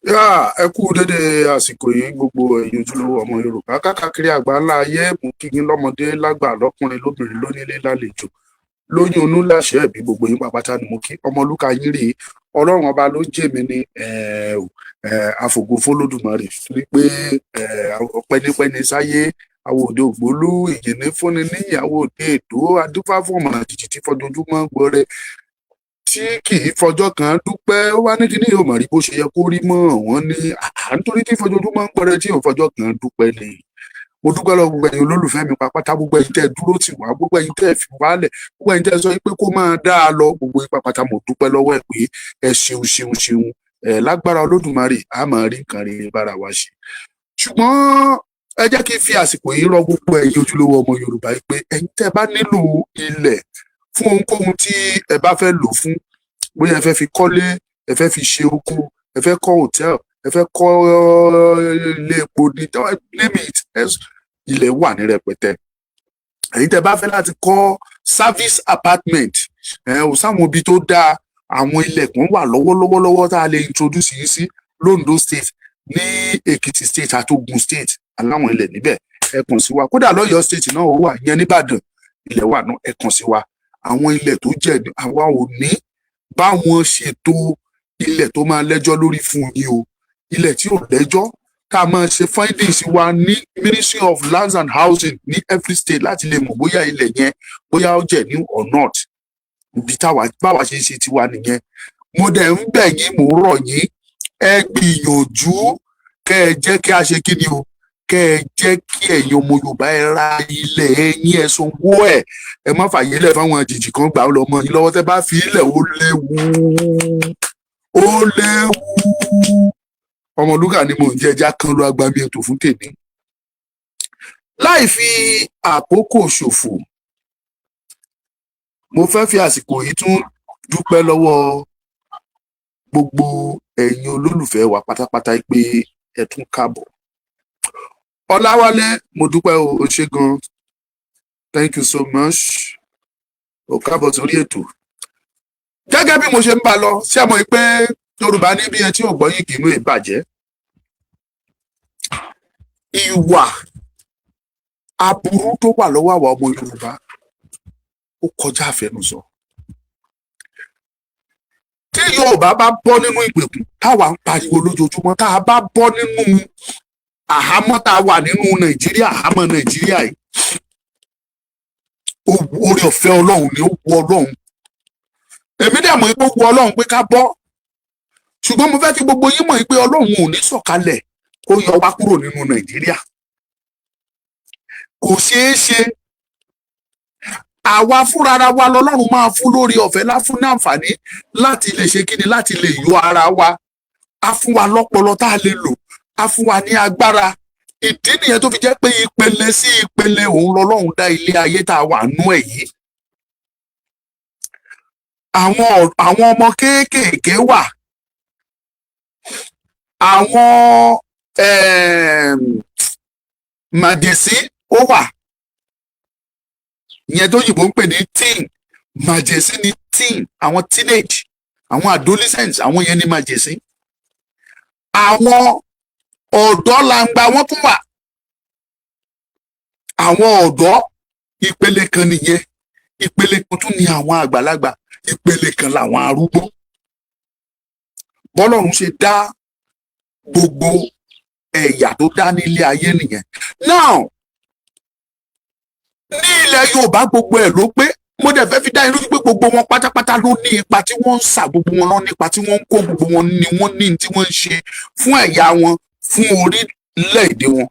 Yá, ẹ kú dédé àsìkò yìí, gbogbo ẹ̀yin ojúlówó ọmọ Yorùbá káàkiri àgbáńlá ayé. Mú kí yín lọ́mọdé lágbà, lọ́kùnrin lóbìnrin, lónílé lálejò, lóyún inú, láṣẹ ẹbí, gbogbo yín pàpàtà ni mo kí. Ọmọlúkà yín rèé, Ọlọ́run Ọba ló jẹ́ mi ní àfògo f'Olódùmarè, torí pé ọpẹ́nípẹ́ni sáyé àwọn òde ògbólú ìyìnní fúnni níyàwó òde èdò adúfá fún ọmọ àjèjì tí fọjọjúmọ́ gbọrẹ, tí kì í fọjọ́ kan dúpẹ́. Ó wá ní kíní yóò mọ̀ rí bó ṣe yẹ kó rí mọ́ wọ́n ní à nítorí tí fojoojúmọ́ ń gbọrẹ tí ò fọjọ́ kan dúpẹ́ ni. Mo dúpẹ́ lọ́wọ́ gbogbo ẹ̀yin olólùfẹ́ mi pápátá, gbogbo ẹ̀yin tẹ́ ẹ dúró tì wá, gbogbo ẹ̀yin tẹ́ ẹ fi wálẹ̀, gbogbo ẹ̀yin tẹ́ ẹ sọ pé kó máa dá a lọ, gbogbo yín pápátá mo dúpẹ́ lọ́wọ́ ẹ̀ pé ẹ ṣeun, ṣeun, ṣeun. Ẹ lágbára Olódùmarè, a máa rí nǹkan rere bára wa ṣe. Ṣùgbọ́n ẹ jẹ́ kí n fi àsìkò yìí rọ gbogbo ẹ̀yin ojúlówó ọmọ Yorùbá yìí pé ẹ̀yin tẹ́ ẹ bá nílò ilẹ̀ fún ohunkóhun tí ẹ bá fẹ́ lò fún, bóyá ẹ fẹ́ fi kọ́lé, ẹ fẹ́ fi ṣe oko, ẹ fẹ́ kọ́ hòtẹ́ẹ̀lì, ẹ fẹ́ kọ́ ilé epo ní, name it, ilẹ̀ wà ní rẹpẹtẹ. Ẹ̀yin tẹ́ bá fẹ́ láti kọ́ service apartment, ẹ ò sáwọn ibi tó dáa, àwọn ilẹ̀ kan wà lọ́wọ́lọ́wọ́ lọ́wọ́ tá a lè introduce yín sí l'Ondo State, ní Èkìtì State àti Ogun State. Aláwọn ilẹ̀ níbẹ̀, ẹ kàn sí wa. Kódà lọ́yọ̀ọ́ State náà ó wà, ìyẹn nìbàdàn, ilẹ̀ wà náà, ẹ kàn sí wa. Àwọn ilẹ̀ tó jẹ́ àwa ò ní báwọn ṣètò ilẹ̀ tó máa lẹ́jọ́ lórí fún yín o. Ilẹ̀ tí ò lẹ́jọ́, ká máa ṣe findings wa ní Ministry of Lands and Housing ní every state láti lè mọ̀ bóyá ilẹ̀ yẹn, bóyá ó jẹ́ new or not. Ibi táwa báwa ṣe ń ṣe tiwa nìyẹn. Mo dẹ̀ ń bẹ̀ yín, mò ń rọ̀ yín, ẹ gbìyànjú kẹ́ ẹ jẹ́ kí a ṣe kí ni o, kẹ́ ẹ jẹ́ kí ẹ̀yin ọmọ Yorùbá ẹ ra ilẹ̀ ẹ̀yin, ẹ sanwó ẹ̀. Ẹ má fàyè lẹ̀ fáwọn àjèjì kan gbà ó lọ mọ́ yín lọ́wọ́. Tẹ́ bá fi ilẹ̀, ó léwu, ó léwu. Ọmọlúkà ni mò ń jẹ́. Ẹja kan ló agbami ètò fún tèmi. Láì fi àkókò ṣòfò, mo fẹ́ fi àsìkò yìí tún dúpẹ́ lọ́wọ́ gbogbo ẹ̀yin olólùfẹ́ wa pátápátá pé ẹ tún káàbọ̀. Ọláwálé, mo dúpẹ́ o, o ṣé gan, thank you so much, o káàbọ̀ sórí ètò. Gẹ́gẹ́ bí mo ṣe ń bá lọ, ṣé ẹ mọ̀ pé Yorùbá ní bí etí ò gbọ́ yìí kì í inú ìbàjẹ́. Ìwà aburú tó wà lọ́wọ́ àwa ọmọ Yorùbá, ó kọjá àfẹnusọ. Tí Yorùbá bá bọ́ nínú ìgbèkùn táwa ń pariwo lójoojúmọ́, tá a bá bọ́ nínú àhámọ́ tá a wà nínú Nàìjíríà, àhámọ́ Nàìjíríà yìí, oore ọ̀fẹ́ Ọlọ́run ni. Ó wu Ọlọ́run, èmi dẹ̀ mọ̀ pé ó wu Ọlọ́run pé ká bọ́. Ṣùgbọ́n mo fẹ́ kí gbogbo yín mọ̀ pé Ọlọ́run ò ní sọ̀kalẹ̀ kó yọ wá kúrò nínú Nàìjíríà. Kò ṣeé ṣe. Àwa fúnra wa lọ́lọ́run máa fún lórí ọ̀fẹ́, láfún ní àǹfààní láti lè ṣe kíni, láti lè yọ ara wa. Á fún wa lọ́pọlọ tá a lè lò, á fún wa ní agbára. Ìdí nìyẹn tó fi jẹ́ pé ìpele sí ìpele òun lọ́lọ́run dá ilé ayé tá a wà nú ẹ̀ yìí. Àwọn ọmọ kéékèèké wà, àwọn màjèsí ó wà, ìyẹn tó yìnbó ń pè ní teen. Màjèsí ni teen, àwọn teenage, àwọn adolescents, àwọn yẹn ní màjèsí. Àwọn ọ̀dọ́ langba wọ́n tún wà, àwọn ọ̀dọ́, ìpele kan nìyẹn. Ìpele kan tún ní àwọn àgbàlagbà, ìpele kan làwọn arúgbó. Bọ́lọ́run ṣe dá gbogbo ẹ̀yà tó dá nílé ayé nìyẹn. Now, ní ilẹ̀ Yorùbá, gbogbo ẹ̀ ló pé. Mo dẹ̀ fẹ́ fi dá inú pé gbogbo wọn pátápátá ló ní ipa tí wọ́n ń sà, gbogbo wọn ló ní ipa tí wọ́n ń kó, gbogbo wọn ni wọ́n ní tí wọ́n ń ṣe fún ẹ̀yà wọn, fún orílẹ̀-èdè wọn.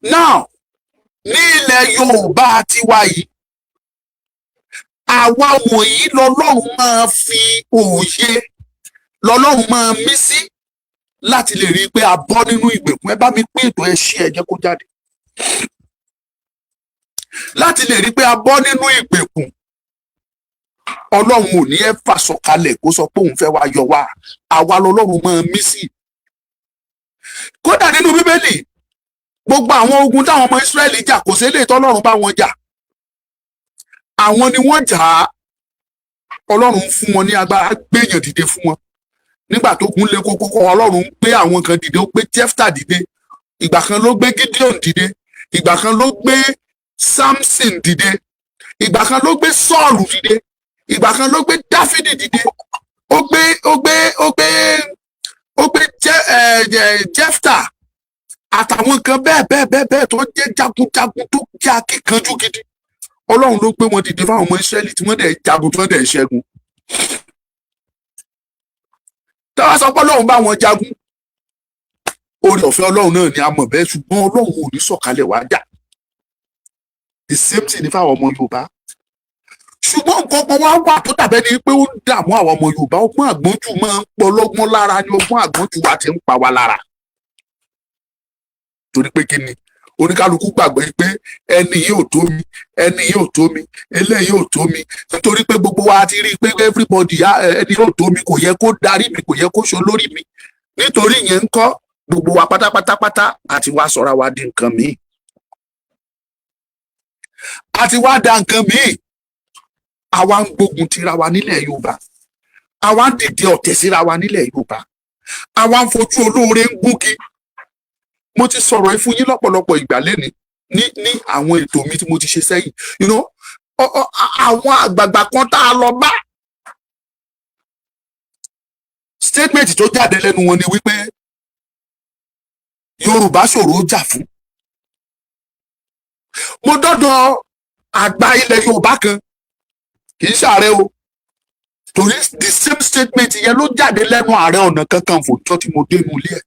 Now, ní ilẹ̀ Yorùbá tiwa yìí, àwa wọ̀nyí lọ́lọ́run máa fi òye, lọ́lọ́run máa mí sí láti lè rí i pé a bọ́ nínú ìgbèkùn. Ẹ bá mi pín ètò, ẹ ṣí, ẹ jẹ́ kó jáde, láti lè rí i pé a bọ́ nínú ìgbèkùn. Ọlọ́run ò ní ẹ fà sọ̀kalẹ̀ kó sọ pé òun fẹ́ wá yọ wá. Àwa lọ́lọ́run máa mí sí. Kódà nínú Bíbélì, gbogbo àwọn ogun táwọn ọmọ Ísírẹ́lì jà, kò sí eléyìí tọ́lọ́run bá wọn jà, àwọn ni wọ́n jà á. Ọlọ́run fún wọn ní agbára, gbéyàn dìde fún wọn. Nígbà tó gún lé kókó kọ́, Ọlọ́run gbé àwọn kan dìde. Ó gbé Jefta dìde, ìgbà kan ló gbé Gideon dìde, ìgbà kan ló gbé Samson dìde, ìgbà kan ló gbé Sọ́ọ̀lù dìde, ìgbà kan ló gbé Dáfídì dìde, ó gbé Jefta àtàwọn kan bẹ́ẹ̀ bẹ́ẹ̀ bẹ́ẹ̀ bẹ́ẹ̀ tó jẹ́ jagunjagun, tó jẹ́ akíkanjú gidi. Ọlọ́run ló gbé wọn dìde fáwọn ọmọ Ísírẹ́lì tí wọ́n dẹ̀ jagun, tí wọ́n dẹ̀ ṣẹ́gun. Táwa sọ pé Ọlọ́run bá wọn jagun, oore ọ̀fẹ́ Ọlọ́run náà ni a mọ̀ bẹ́ẹ̀, ṣùgbọ́n Ọlọ́run ò ní sọ̀kalẹ̀ wá jà. The same thing ní fáwọn ọmọ Yorùbá. Ṣùgbọ́n nǹkan kan wá wà tó dàbẹ́ ni pé ó ń dààmú àwọn ọmọ Yorùbá. Ọgbọ́n àgbọ́njù máa ń pọ̀ lọ́gbọ́n lára ni. Ọgbọ́n àgbọ́njù wa ti ń pa wá lára, torí pé kí ni? Oníkálukú gbàgbé pé ẹni yìí ò tó mi, ẹni yìí ò tó mi, eléyìí ò tó mi, nítorí pé gbogbo wa ti rí i pé everybody, ẹni yìí ò tó mi, kò yẹ kó darí mi, kò yẹ kó ṣe olórí mi. Nítorí yẹn ń kọ́, gbogbo wa pátápátápátá àti wá sọra wa di nǹkan míì, àti wá da nǹkan míì. Àwa ń gbógun tira wa nílẹ̀ Yorùbá, àwa ń dìde ọ̀tẹ̀ síra wa nílẹ̀ Yorùbá, àwa ń fojú olóore ń gúngi. Mo ti sọ̀rọ̀ yìí fún yín lọ́pọ̀lọpọ̀ ìgbà lẹ́ni ní àwọn ètò mi tí mo ti ṣe sẹ́yìn. Àwọn àgbààgbà kan tá a lọ bá, statement tó jáde lẹ́nu wọn ni wípé Yorùbá ṣòro jà fún. Mo dọ́dọ̀ àgbà ilẹ̀ Yorùbá kan, kì í ṣàárẹ̀ o, torí the same statement yẹn ló jáde lẹ́nu Ààrẹ Ọ̀nà Kakanfò tó tí mo dénú ilé ẹ̀.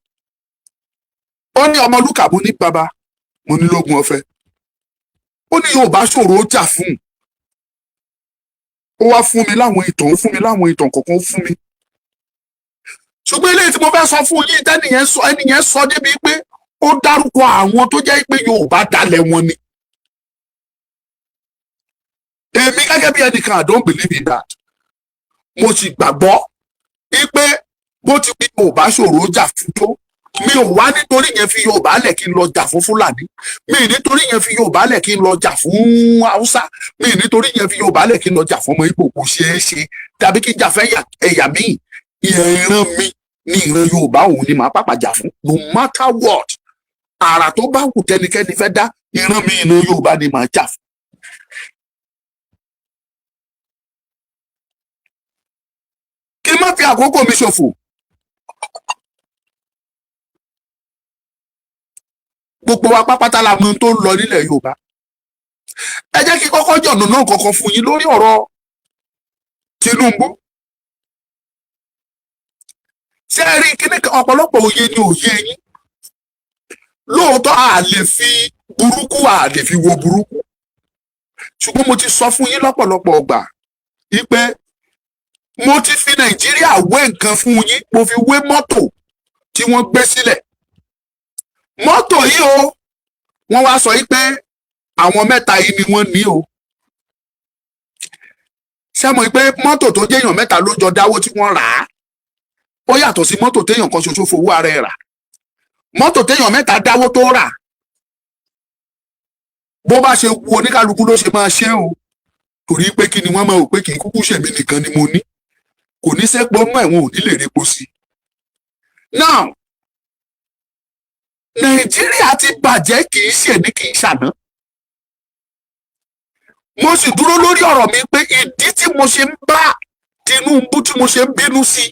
Ó ní, "Ọmọlúkà." Mo ní, "Bàbá." Mo ní, "Lógun ọ̀fẹ́." Ó ní Yorùbá ṣòro jà fún. Ó wá fún mi láwọn ìtàn, ó fún mi láwọn ìtàn kọ̀ọ̀kan, ó fún mi. Ṣùgbọ́n eléyìí tí mo fẹ́ sọ fún yín, tẹ́nìyẹn sọ, ẹnìyẹn sọ débi pé ó dárúkọ àwọn tó jẹ́ pé Yorùbá dalẹ̀ wọn ni. Èmi gẹ́gẹ́ bí ẹnìkan, I don't believe in that. Mo sì gbàgbọ́ wípé bó ti fi Yorùbá ṣòro jà fún tó, mi ò wá nítorí yẹn fi Yorùbá lẹ̀ kí n lọ jà fún Fúlàní, mi ì nítorí yẹn fi Yorùbá lẹ̀ kí n lọ jà fún Haúsá, mi ì nítorí yẹn fi Yorùbá lẹ̀ kí n lọ jà fún ọmọ Ìgbò. Kò ṣeé ṣe, tàbí kí n jà fẹ́ ẹ̀yà míì. Ìran mi ní ìran Yorùbá, òun ni màá pàpà jà fún, no matter what àrà tó bá wù tẹnikẹ́ni fẹ́ dá. Ìran mi, ìran Yorùbá ni màá jà fún. Kí n má fi àkókò mi ṣòfò, gbogbo wa pápátá la mọ̀ tó ń lọ nílẹ̀ Yorùbá. Ẹ jẹ́ kí kọ́kọ́ jọ̀nà náà kọ́kọ́ fún yín lórí ọ̀rọ̀ Tinubu. Ṣé ẹ rí kíní kan? Ọ̀pọ̀lọpọ̀ òye ni òye yín. Lóòótọ́, a lè fi burúkú, a lè fi wo burúkú, ṣùgbọ́n mo ti sọ fún yín lọ́pọ̀lọpọ̀ ọgbà wípé mo ti fi Nàìjíríà wé nǹkan fún yín. Mo fi wé mọ́tò tí wọ́n gbé sílẹ̀. Mọ́tò yìí o, wọ́n wá sọ yìí pé àwọn mẹ́ta yìí ni wọ́n ní o. Ṣé mọ̀ pé mọ́tò tó jẹ́yàn mẹ́ta ló jọ dáwó tí wọ́n rà á, ó yàtọ̀ sí mọ́tò téèyàn kan ṣoṣo fowó ara ẹ̀ rà? Mọ́tò téèyàn mẹ́ta dáwó tó rà, bó bá ṣe wu oníkálukú ló ṣe máa ṣe o. Torí pé kí ni? Wọ́n máa wò pé kì í kúkú ṣèmi nìkan ni mo ní, kò ní sẹ́pọ̀ mọ́, ẹ̀wọ̀n ò ní lè repo sí i. Now, Nàìjíríà ti bàjẹ́, kì í ṣe ní kì í ṣàná. Mo sì dúró lórí ọ̀rọ̀ mi pé ìdí tí mo ṣe ń bá Tinubu, tí mo ṣe ń bínú sí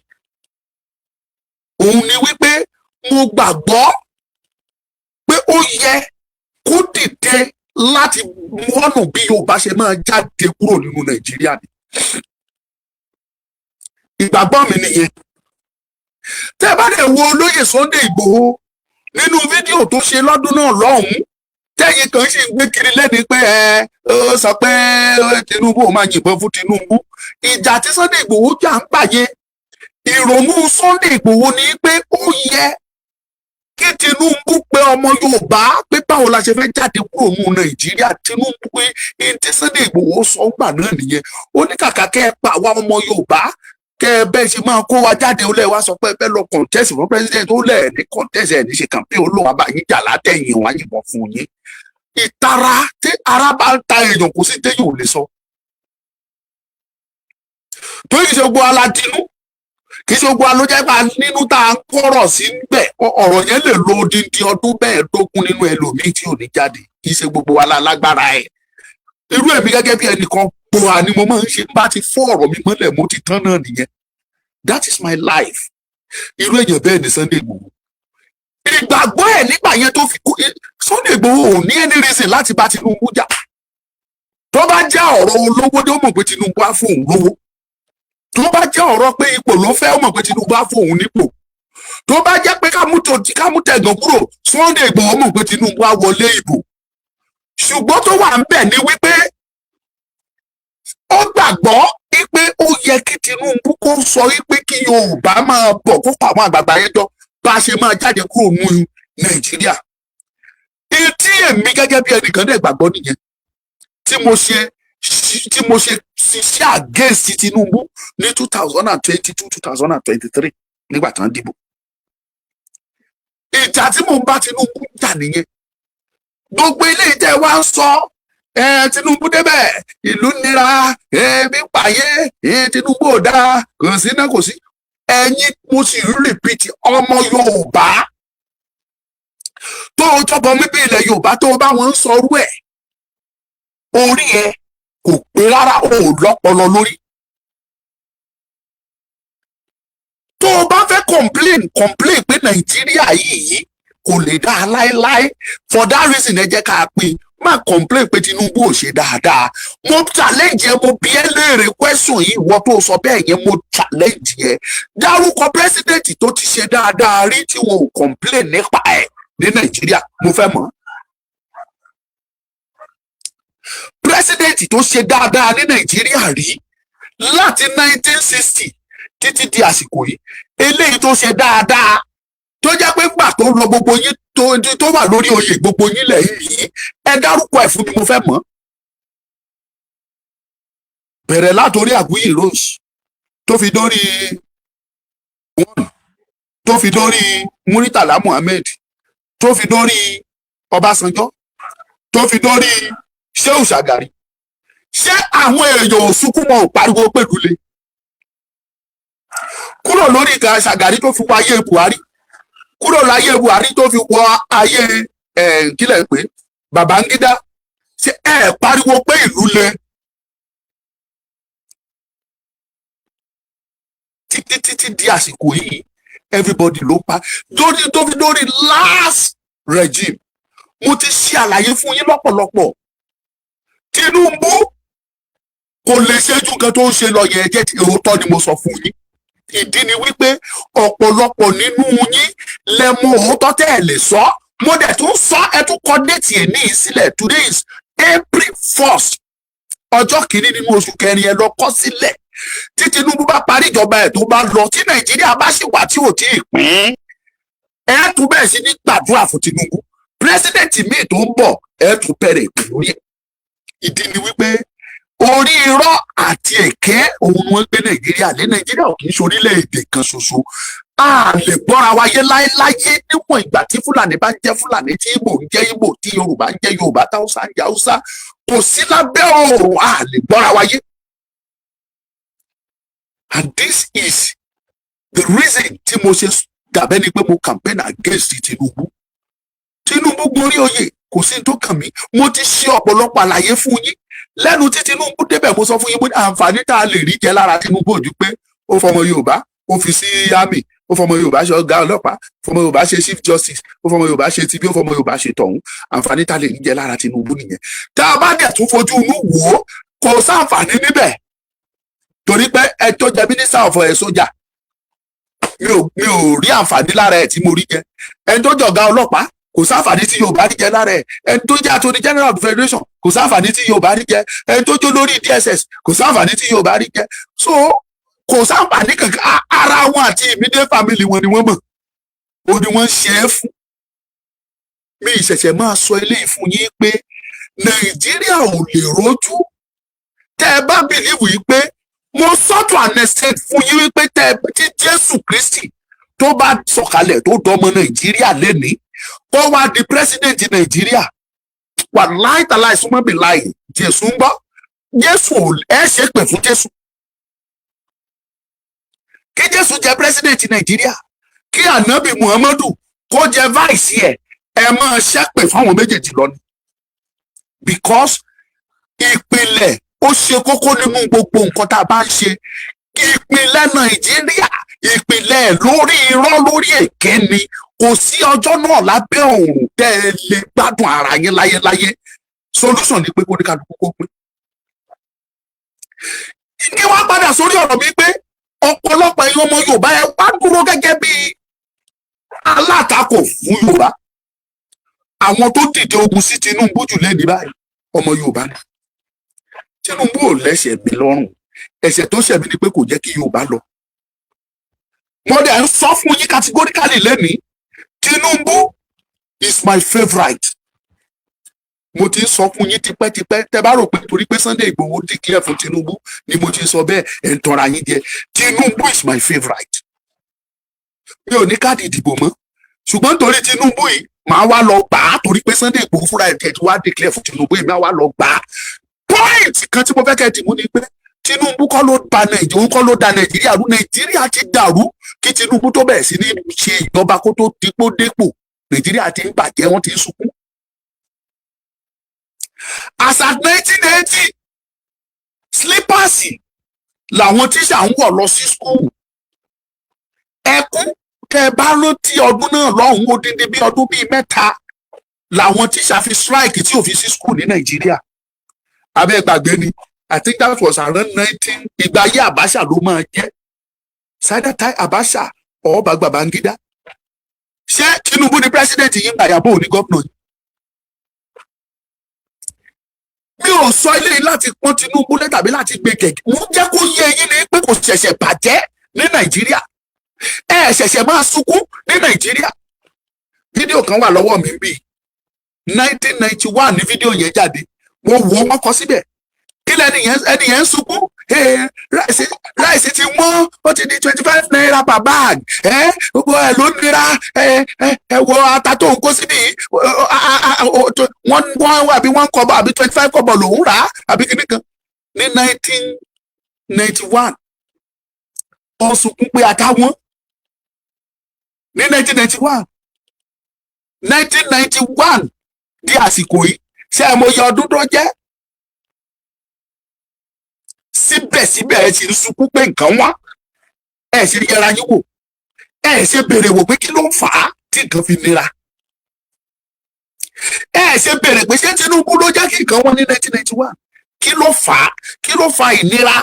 òun ni wípé mo gbàgbọ́ pé ó yẹ kó dìde láti wọ́nà bí Yorùbá ṣe máa jáde kúrò nínú Nàìjíríà ni. Ìgbàgbọ́ mi nìyẹn. Tẹ́ bá dẹ̀ wo olóyè Sunday Ìgbòho nínú fídíò tó ṣe lọ́dún náà lọ́hùn-ún, tẹ́yìn kan sì ń gbé kiri lẹ́ni pé ẹ ó sọ pé Tinubu ò máa yìnbọn fún Tinubu, ìjà tí Sunday Ìgbòho jà ń gbàyẹ, ìrònú Sunday Ìgbòho ni pé ó yẹ kí Tinubu pé ọmọ Yorùbá pé báwo la ṣe fẹ́ jáde kúrò nínú Nàìjíríà. Tinubu pé ní tí Sunday Ìgbòho sọ gbà náà nìyẹn. Ó ní kàkà kẹ́ ẹ pa àwa ọmọ Yorùbá, kẹ́ ẹ bẹ́ẹ̀ ṣe máa kó wa jáde, ó lẹ̀ wá sọ pé ẹ fẹ́ lọ contest fún president, ó lẹ̀ ní contest, ẹ̀ ní ṣe campaign, ó lóun àbá yín jà látẹ̀yìn, wọn á yìnbọn fún yín. Ìtara tí ara bá ń ta èèyàn, kò sí téèyàn ò lè sọ. Torí kìí ṣe gbogbo aládínú. Kì í ṣe gbogbo wa ló jẹ́ pé a nínú tá a ń kọ́rọ̀ sí bẹ̀. Ọ̀rọ̀ yẹn lè lo odindi ọdún 15 nínú ẹlòmíì tí ò ní jáde. Kì í ṣe gbogbo wa la lágbára ẹ̀. Irú èmi gẹ́gẹ́ bí ẹnìkan, gbòà ni mo máa ń ṣe. Bá ti fọ́ ọ̀rọ̀ mi mọ́lẹ̀, mo ti tán náà nìyẹn. That is my life. Irú èèyàn bẹ́ẹ̀ ni Sunday Igboho. Ìgbàgbọ́ ẹ̀ nígbà yẹn tó fi kú, Sunday Igboho ò ní any reason láti bá Tinubu jà. Tó bá jẹ́ ọ̀rọ̀ olówó dé, ó mọ̀ pé Tinubu á fún òun lówó. Tó bá jẹ́ ọ̀rọ̀ pé ipò ló fẹ́, ó mọ̀ pé Tinubu á fún òun nípò. Tó bá jẹ́ pé ká mú tẹ̀gàn kúrò, Sunday Igboho mọ̀ pé Tinubu á wọlé ìbò. Ṣùgbọ́n tó wà ń bẹ̀ ni wípé ó gbàgbọ́ wípé ó yẹ kí Tinubu kó sọ wípé kí Yorùbá máa bọ̀, kó pa àwọn àgbààgbà yẹn jọ, bá a ṣe máa jáde kúrò nínú Nàìjíríà. Tí èmi gẹ́gẹ́ bí ẹnìkan dẹ̀ gbàgbọ́ nìyẹn tí mo ṣe ṣiṣẹ́ against Tinubu ní 2022, 2023, nígbà tí wọ́n dìbò. Ìjà tí mò ń bá Tinubu jà nìyẹn. Gbogbo eléyìí tẹ́ wá ń sọ ẹ, Tinubu débẹ̀, ìlú nira, ebi pààyè ẹ, Tinubu ò dáa, kò sí náà, kò sí. Ẹ̀yin, mo sì ń repeat, ọmọ Yorùbá tó o tọ́bọ mímí ilẹ̀ Yorùbá tó o bá wọn ń sọrú ẹ̀, orí ẹ kò pé rárá, o ò lọ́pọlọ lórí. Tó o bá fẹ́ complain, complain pé Nàìjíríà yìí kò lè dáa láéláé, for that reason ẹ jẹ́ ká pín. Má complain pé Tinubu ò ṣe dáadáa. Mo challenge ẹ, mo bi ẹ́ léèrè question yìí. Ìwọ tó sọ bẹ́ẹ̀ yẹn, mo challenge ẹ, dárúkọ president tó ti ṣe dáadáa rí tí wọn ò complain nípa ẹ̀ ní Nàìjíríà. Mo fẹ́ mọ̀ president tó ṣe dáadáa ní Nàìjíríà rí láti 1960 títí di àsìkò yìí. Eléyìí tó ṣe dáadáa, tó jẹ́ pé gbà tó lọ, gbogbo yín tó wà lórí oyè, gbogbo yín lẹ̀ yìí, ẹ dárúkọ ẹ̀ fún mi, mo fẹ́ mọ̀. Bẹ̀rẹ̀ látòrí Aguiyi Ironsi, tó fi dórí one, tó fi dórí Muritala Muhammed, tó fi dórí Ọbásanjọ́, tó fi dórí Shehu Shagari. Ṣé àwọn èèyàn ò sunkún, wọn ò pariwo pẹ̀lú le kúrò lórí ìka Shagari, tó fi wọ ayé Buhari, kúrò láyé Buhari, tó fi wọ ayé ẹ̀ kílẹ̀ ń pè Babangida? Ṣé ẹ pariwo pé ìlú le títí títí di àsìkò yìí? Everybody ló pa lórí, tó fi dórí last regime. Mo ti ṣe àlàyé fún yín lọ́pọ̀lọpọ̀. Tinubu kò lè ṣe ju nǹkan tó ń ṣe lọ yẹn. Jẹ́ òótọ́ ni mo sọ fún yín. Ìdí ni wípé ọ̀pọ̀lọpọ̀ nínú yín lẹ mọ òótọ́ tẹ́ ẹ lè sọ. Mo dẹ̀ tún sọ, ẹ tún kọ date ẹ̀ ní ìsílẹ̀. Today is April 1st, ọjọ́ kìíní nínú oṣù kẹrin. Ẹ lọ kọ sílẹ̀. Tí Tinubu bá parí ìjọba ẹ̀, tó bá lọ, tí Nàìjíríà bá sì wà tí ò tí ì pín, ẹ tún bẹ̀rẹ̀ sí ní gbàdúrà fún Tinubu. President míì tó ń bọ̀, ẹ tún bẹ̀rẹ̀ ìpè lórí ẹ̀. Ìdí ni wípé orí irọ́ àti èké òun ni wọ́n gbé Nàìjíríà lé. Nàìjíríà ò kì í ṣe orílẹ̀-èdè kan ṣoṣo. A lè gbọ́ra wa yé láéláyé níwọ̀n ìgbà tí Fúlàní bá ń jẹ́ Fúlàní, tí Ìgbò ń jẹ́ Ìgbò, tí Yorùbá ń jẹ́ Yorùbá, táwùsá ń jẹ́ Haúsá. Kò sí lábẹ́ ọ̀run, a lè gbọ́ra wa yé. And this is the reason tí mo ṣe dàbẹ́ ni pé mo campaign against Tinubu. Tinubu gorí oyè, kò sí tó kàn mí. Mo ti ṣe ọ̀pọ̀lọpọ̀ àlàyé fún yín lẹ́nu tí Tinubu débẹ̀. Mo sọ fún yín pé àǹfààní tá a lè rí jẹ lára Tinubu ojú pé ó fọmọ Yorùbá, ó fi sí army, ó fọmọ Yorùbá ṣe ọ̀gá ọlọ́pàá, ó fọmọ Yorùbá ṣe chief justice, ó fọmọ Yorùbá ṣe tibí, ó fọmọ Yorùbá ṣe tọ̀hún. Àǹfààní tá a lè rí jẹ lára Tinubu nìyẹn. Tá a bá dẹ̀ tún fojú inú wò ó, kò sáǹfààní níbẹ̀, torí pé ẹ tó jẹ minister of ẹ sójà, mi ò rí àǹfààní lára ẹ tí mo rí jẹ. Ẹni tó jọ̀gá ọlọ́pàá, kò sáǹfààní tí Yorùbá rí jẹ lára ẹ. Ẹni tó jẹ́ attorney general of the federation, kò sáǹfààní tí Yorùbá rí jẹ. Ẹni tó jó lórí DSS, kò sáǹfààní tí Yorùbá rí jẹ. So kò sáǹfààní kankan. Ara wọn àti immediate family wọn ni wọ́n mọ̀, ó ní wọ́n ṣe é fún mi. Ìṣẹ̀ṣẹ̀ máa sọ eléyìí fún yín pé Nàìjíríà ò lè rójú. Tẹ́ ẹ bá believe yìí pé mo sọ to an extent fún yín wípé tẹ́ ẹ tí Jésù Kristi tó bá sọ̀kalẹ̀, tó dọmọ Nàìjíríà lénìí, kó wá di president Nàìjíríà, wà láìtàláì súnmọ́ bí láì Jésù ń gbọ́. Jésù ò ẹ ṣe pè fún Jésù. Kí Jésù jẹ president Nàìjíríà, kí Ànábì Muhammadu kó jẹ vice ẹ, ẹ máa ṣépè fáwọn méjèèjì lọ ni, because ìpìlẹ̀ ó ṣe kókó nínú gbogbo nǹkan tá a bá ń ṣe. Ìpìlẹ̀ Nàìjíríà, ìpìlẹ̀ lórí irọ́, lórí èké ni. Kò sí ọjọ́ náà lábẹ́ òòrùn tẹ́ ẹ lè gbádùn ara yín láyéláyé. Solution ni pé kó ní kálukú kó pín. Kí wọ́n padà sórí ọ̀rọ̀ mi pé ọ̀pọ̀lọpọ̀ ẹ̀yin ọmọ Yorùbá, ẹ wá dúró gẹ́gẹ́ bí alátakò fún Yorùbá. Àwọn tó dìde ogun sí Tinubu jù lẹ́ni báyìí, ọmọ Yorùbá ni. Tinubu ò lẹ́sẹ̀ mi lọ́rùn. Ẹ̀ṣẹ̀ tó ṣẹ̀ mí ni pé kò jẹ́ kí Yorùbá lọ. Mo dẹ̀ ń sọ fún yín categorically lẹ́nìí, Tinubu is my favourite. Mo ti ń sọ fún yín tipẹ́tipẹ́. Tẹ́ bá rò pé torí pé Sunday Igboho declare fún Tinubu ni mo ti sọ bẹ́ẹ̀, ẹ̀ ń tọ́ra yín jẹ. Tinubu is my favourite. Mi ò ní káàdì ìdìbò mọ́, ṣùgbọ́n torí Tinubu yìí, màá wá lọ gbà á, torí pé Sunday Igboho fúnra ẹ̀ tẹ̀ tí wá declare fún Tinubu yìí, màá wá lọ gbà á. Point kan tí mo fẹ́ kẹ́ ẹ dì mú ni pé Tinubu kọ́ ló ba Nàìjíríà, òun kọ́ ló da Nàìjíríà rú. Nàìjíríà ti dàrú kí Tinubu tó bẹ̀rẹ̀ sí ní ṣe ìjọba. Kó tó dípò dépò, Nàìjíríà ti ń bàjẹ́, wọ́n ti ń sunkún. As at 1980, slippers làwọn tíṣà ń wọ̀ lọ sí school. Ẹkún, tẹ ẹ bá rántí ọdún náà lọ́hùn-ún, odindi bí ọdún bíi 3 làwọn tíṣà fi strike tí ò fi sí school ní Nàìjíríà. Abẹ́ gbàgbé ni. I think that was around 19, ìgbà ayé Abacha ló máa jẹ́, Sadatai Abacha or Babangida. Ṣé Tinubu ni president yìí ń gbàyàbò ní gómìnà yìí? Mi ò sọ eléyìí láti pọ́n Tinubu lé tàbí láti gbé kẹ̀kẹ́. Mo jẹ́ kó yé yín ni pé kò ṣẹ̀ṣẹ̀ bàjẹ́ ní Nàìjíríà, ẹ ṣẹ̀ṣẹ̀ máa sunkún ní Nàìjíríà. Fídíò kan wà lọ́wọ́ mi bíi 1991 ní fídíò yẹn jáde. Mo wò ó, wọ́n kọ síbẹ̀. Kí lẹ́ni yẹn? Ẹni yẹn ń sunkún, rice, rice ti wọ́n, ó ti di ₦25 per bag. Gbogbo ẹ̀ ló nira. Ẹ wo ata tó ń kó síbi, wọ́n àbí 1 kọ́bọ̀ àbí 25 kọ́bọ̀ lòún rà á àbí kíní kan ní 1991. Wọ́n sunkún pé ata wọ́n ní 1991. 1991 di àsìkò yìí, ṣé ẹ mọ iye ọdún tó jẹ́? Síbẹ̀síbẹ̀, ẹ sì ń sunkún pé nǹkan wá. Ẹ ṣe yẹra yín wò, ẹ ṣe béèrè wò pé kí ló ń fà á tí nǹkan fi nira. Ẹ ṣe béèrè pé ṣé Tinubu ló jẹ́ kí nǹkan wọ́n ní 1991? Kí ló fà á? Kí ló fa ìnira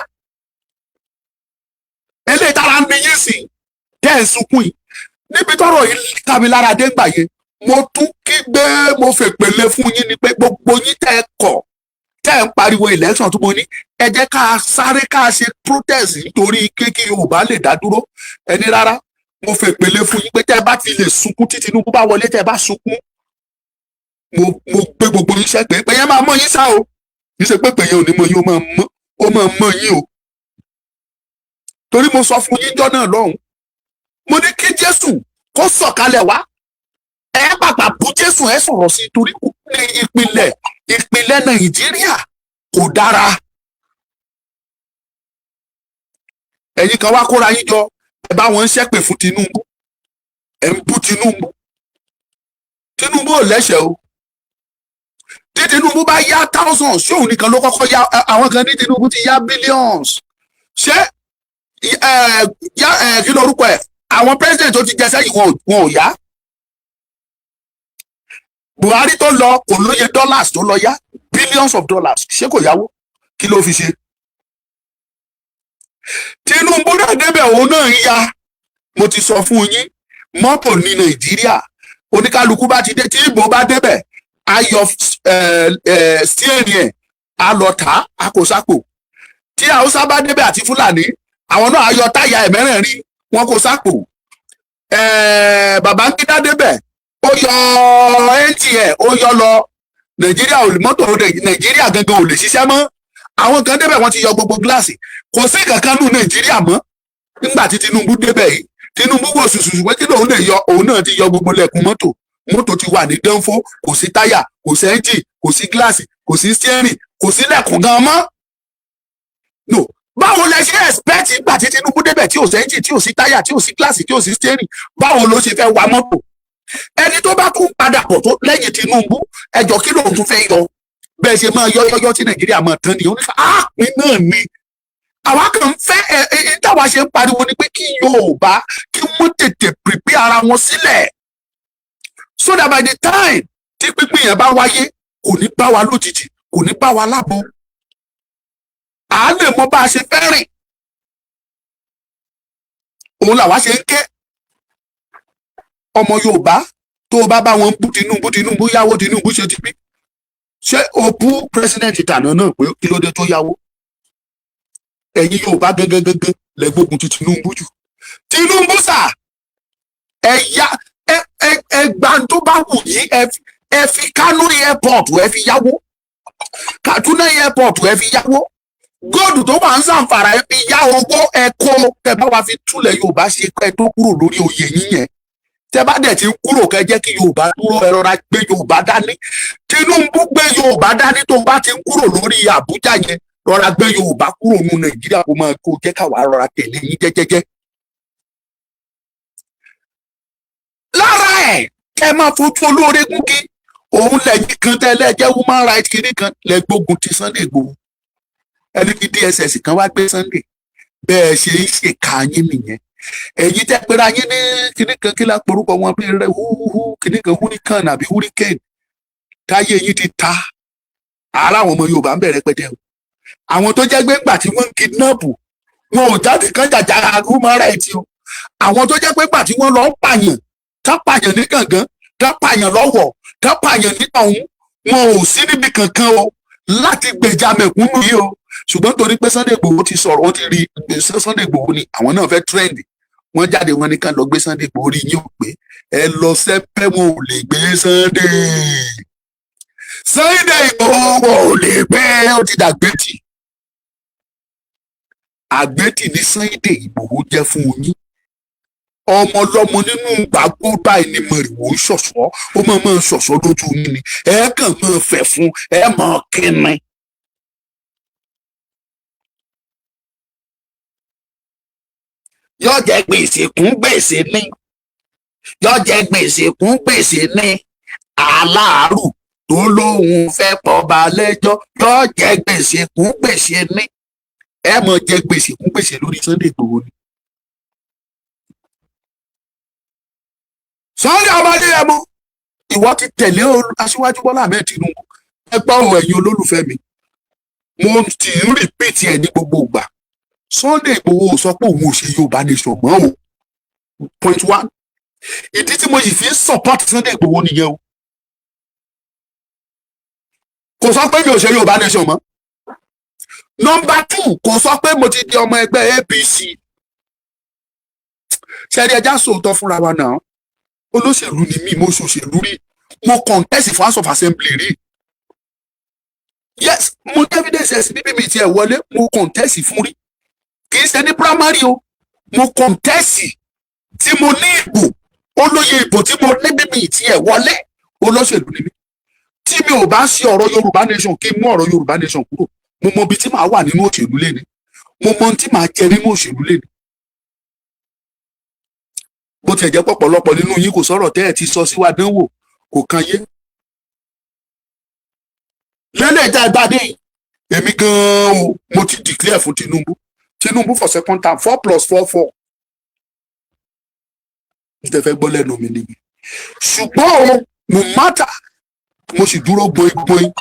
eléyìí tára ń ní yín sí tẹ́ ẹ̀ ń sunkún yìí? Níbi tọ́rọ̀ yìí ká mi lára dé ńgbà yẹn, mo tún kígbe, mo fèpèlé fún yín ni pé gbogbo yín tẹ́ ẹ kọ̀, tẹ́ ẹ ń pariwo election tó, mo ní ẹ jẹ́ ká sáré ká ṣe protest nítorí kéèkì Yorùbá lè dá dúró. Ẹni rárá. Mo fèpèlé fún yín pé tẹ́ ẹ bá ti lè sunkún tí Tinubu bá wọlé, tẹ́ ẹ bá sunkún, mo gbé gbogbo yín sẹ́pẹ́ pé yẹn máa mọ yín sá o. Kì í ṣe pé yẹn ò ní mọ yín, ó máa mọ yín o, torí mo sọ fún yín jọ́ náà lọ́hùn, mo ní kí Jésù kó sọ̀kalẹ̀ wá, ẹ pàpà bú Jésù, ẹ sọ̀rọ̀ sí i, torí ní ìpìlẹ̀ Nàìjíríà kò dára. Ẹ̀yin kan wá kóra yín jọ, ẹ bá wọn ń ṣépè fún Tinubu, ẹ ń bú Tinubu. Tinubu ò lẹ́sẹ̀ o. Tí Tinubu bá yá thousands, ṣé òun nìkan ló kọ́kọ́ yá? Àwọn kan ní Tinubu ti yá billions. Ṣé ẹ yá ẹ, kí lorúkọ ẹ, àwọn president tó ti jẹ sẹ́yìn, wọn ò yá? Buhari tó lọ, kò lóye dollars tó lọ yá, billions of dollars. Ṣé kò yáwó? Kí ló fi ṣe? Tinubu náà débẹ̀, òun náà ń ya. Mo ti sọ fún yín, mọ́tò ní Nàìjíríà, oníkálukú bá ti dé, tí ìbò bá débẹ̀, ayọ̀ steering ẹ̀ á lọ tà á, kò sápò. Tí Haúsá bá débẹ̀ àti Fúlàní, àwọn náà ayọ̀ táyà ẹ̀ mẹ́rẹ̀ẹ̀rin, wọn kò sápò. Babangida débẹ̀, ó yọ ẹ́ńtì ẹ̀, ó yọ lọ. Nàìjíríà ò lè, mọ́tò Nàìjíríà gangan ò lè ṣiṣẹ́ mọ́. Àwọn kan débẹ̀, wọ́n ti yọ gbogbo gíláàsì, kò sí kankan nù Nàìjíríà mọ́. Nígbà tí Tinubu débẹ̀ yìí, Tinubu wò ṣùṣùṣù pé kí lòun lè yọ, òun náà ti yọ gbogbo lẹ̀kùn mọ́tò. Mọ́tò ti wà ní dánfó, kò sí táyà, kò sí ẹ́ńjì, kò sí gíláàsì, kò sí steering, kò sí lẹ̀kùn gan mọ́. No, Báwo lẹ ṣe expect ìgbà tí Tinubu débẹ̀, tí ò sẹ́ńjì, tí ò sí táyà, tí ò sí gíláàsì, tí ò sí steering? Báwo ló ṣe fẹ́ wa mọ́tò? Ẹni tó bá tún padà bọ̀ tó lẹ́yìn Tinubu, ẹjọ́, kí lóun tún fẹ́ yọ? Bẹ́ẹ̀ ṣe máa yọ yọ́yọ́ tí Nàìjíríà máa tán ni onífà áàpín náà ni. Àwa kàn ń fẹ́ ẹ ẹ táwa ṣe ń pariwo ni pé kí Yorùbá kí wọ́n tètè prepare ara wọn sílẹ̀, so that by the time tí pínpín yẹn bá wáyé, kò ní bá wa lójijì, kò ní bá wa lábọ̀, à á lè mọ bá a ṣe fẹ́ rìn. Òun làwa ṣe ń ké. Ọmọ Yorùbá tó o bá bá wọn bú Tinubu, Tinubu yáwó, Tinubu ṣe ti bí, ṣé o bú president tàná náà pé kí ló dé tó yáwó? Ẹ̀yin Yorùbá gángan gángan lẹ gbógun ti Tinubu jù. Tinubu sà, ẹ yá, ẹ ẹ ẹ gbà tó bá wù yín. Ẹ fi Kano airport, ẹ fi yáwó. Kaduna airport, ẹ fi yáwó. Gold tó wà ń Zamfara, ẹ fi yá owó. Ẹ kó kẹ bá wa fi túlẹ̀ Yorùbá ṣe kẹ tó kúrò lórí oyè yín yẹn. Tẹ bá dẹ̀ ti ń kúrò, kẹ jẹ́ kí Yorùbá dúró. Ẹ rọra gbé Yorùbá dání. Tinubu, gbé Yorùbá dání. Tó bá ti ń kúrò lórí Àbújá yẹn, rọra gbé Yorùbá kúrò nù Nàìjíríà, kó máa kó jẹ́ káwa rọra tẹ̀lé yín jẹ́jẹ́jẹ́. Lára ẹ̀, kẹ́ máa fojú olóore gúngi. Òun lẹ́yìn kan tẹ́lẹ̀ jẹ́ human rights kìíní kan lẹ gbógun ti Sunday Igboho, ẹni kí DSS kan wá gbé Sunday. Bẹ́ẹ̀ ṣe ń ṣèkà yín nìyẹn. Ẹ̀yin tẹ́ pera yín ní kíní kan, kí la porúkọ wọn, bí rẹ húhú kíní kan, hurricane àbí hurricane, táyé yín ti ta. Ara àwọn ọmọ Yorùbá ń bẹ̀rẹ̀ pẹ́tẹ́ o. Àwọn tó jẹ́ pé ńgbà tí wọ́n ń kidnap, wọn ò jáde kán jàjà human rights o. Àwọn tó jẹ́ pé ńgbà tí wọ́n lọ ń pààyàn, tán pààyàn ní Gàngán, tán pààyàn lọ́wọ́, tán pààyàn ní ọ̀hún, wọn ò sí níbi kankan o láti gbèjà mẹ̀kúnnù yìí o. Ṣùgbọ́n torí pé Sunday Igboho ti sọ̀rọ̀, wọ́n ti rí Sunday Igboho ni àwọn náà fẹ́ trend, wọ́n jáde, wọ́n ní ká lọ gbé Sunday Igboho. Rí yín ò pé ẹ lọ sẹ́pẹ́, wọn ò lè gbé Sunday. Sunday Igboho, wọn ò lè gbé. Ó ti dàgbẹ́tì. Àgbẹ̀tì ní Sunday Igboho jẹ́ fún yín. Ọmọ ọlọ́mọ nínú gbàgbó báyìí ni mọ̀rìwò ń ṣọ̀ṣọ́. Ó máa máa ṣọ̀ṣọ́ lójú yín ni. Ẹ kàn máa fẹ̀ fún ẹ, máa kínni. Yóò jẹ gbèsè kún gbèsè ní, yóò jẹ gbèsè kún gbèsè ní. Aláàrù tó lóun fẹ́ pọba lẹ́jọ́, yóò jẹ gbèsè kún gbèsè ní. Ẹ máa jẹ gbèsè kún gbèsè lórí Sunday Igboho ni. Sunday ọmọdé ẹ mọ, ìwọ ti tẹ̀lé Aṣíwájú Bọ́lá Ahmed Tinubu. Ẹ gbọ́ ọ̀rọ̀, ẹ̀yin olólùfẹ́ mi, mo ti ń repeat ẹ̀ ní gbogbo ìgbà. Sunday Igboho sọ pé òun ò ṣe Yorùbá nation mọ́ o. Point one, ìdí tí mo sì fi ń support Sunday Igboho nìyẹn o. Kò sọ pé mi ò ṣe Yorùbá nation mọ́. Number two, kò sọ pé mo ti di ọmọ ẹgbẹ́ APC. Ṣẹ́rí, ẹja sòótọ́ fúnra wa náà. Olóṣèlú ni mí, mo ṣòṣèlú rí, mo contest for House of Assembly rí. Yes, mo ní evidence ẹ̀sìn bíbí mi tiẹ̀ wọlé. Mo contest fún rí, kì í ṣe ní primary o. Mo contest tí mo ní ìbò, olóye ìbò tí mo ní bíbí tiẹ̀ wọlé. Olóṣèlú ni mí. Tí mi ò bá ṣe ọ̀rọ̀ Yorùbá nation, kí n mú ọ̀rọ̀ Yorùbá nation kúrò, mo mọ ibi tí màá wà nínú òṣèlú léni, mo mọ ohun tí màá jẹ nínú òṣèlú léni. Bó tiẹ̀ jẹ́ pọ̀pọ̀lọpọ̀ nínú yín, kò sọ̀rọ̀ tẹ́ ẹ̀ ti sọ sí wa dánwò, kò kan yé lẹ́lẹ̀ tá a gbadé yìí. Èmi gan-an o, mo ti declare fún Tinubu. Tinubu for second term, four plus four four. N tẹ́ fẹ́ gbọ́ lẹ́nu mi nìyí. Ṣùgbọ́n o, no matter, mo sì dúró gbọ̀ngbọ̀n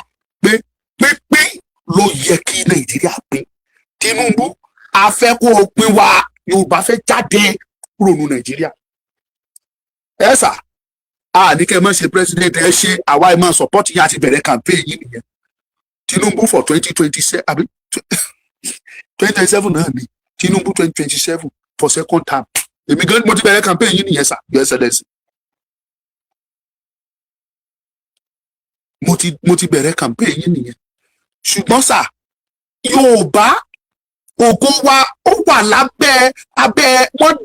pé pínpín ló yẹ kí Nàìjíríà pín. Tinubu, a fẹ́ kó o pín wa. Yorùbá fẹ́ jáde kúrò ní Nàìjíríà. Ẹ sà, a ní kẹ́ ẹ má ṣe president, ẹ ṣe, àwa ẹ máa support yín. Àti bẹ̀rẹ̀ campaign yín nìyẹn. Tinubu for 2027 àbí 2027 náà ni. Tinubu 2027 for second term. Èmi gan mo ti bẹ̀rẹ̀ campaign yín nìyẹn sà, Your Excellency. Mo ti bẹ̀rẹ̀ campaign yín nìyẹn. Ṣùgbọ́n sà, Yorùbá, ògo wa ó wà lábẹ́ abẹ́. Wọ́n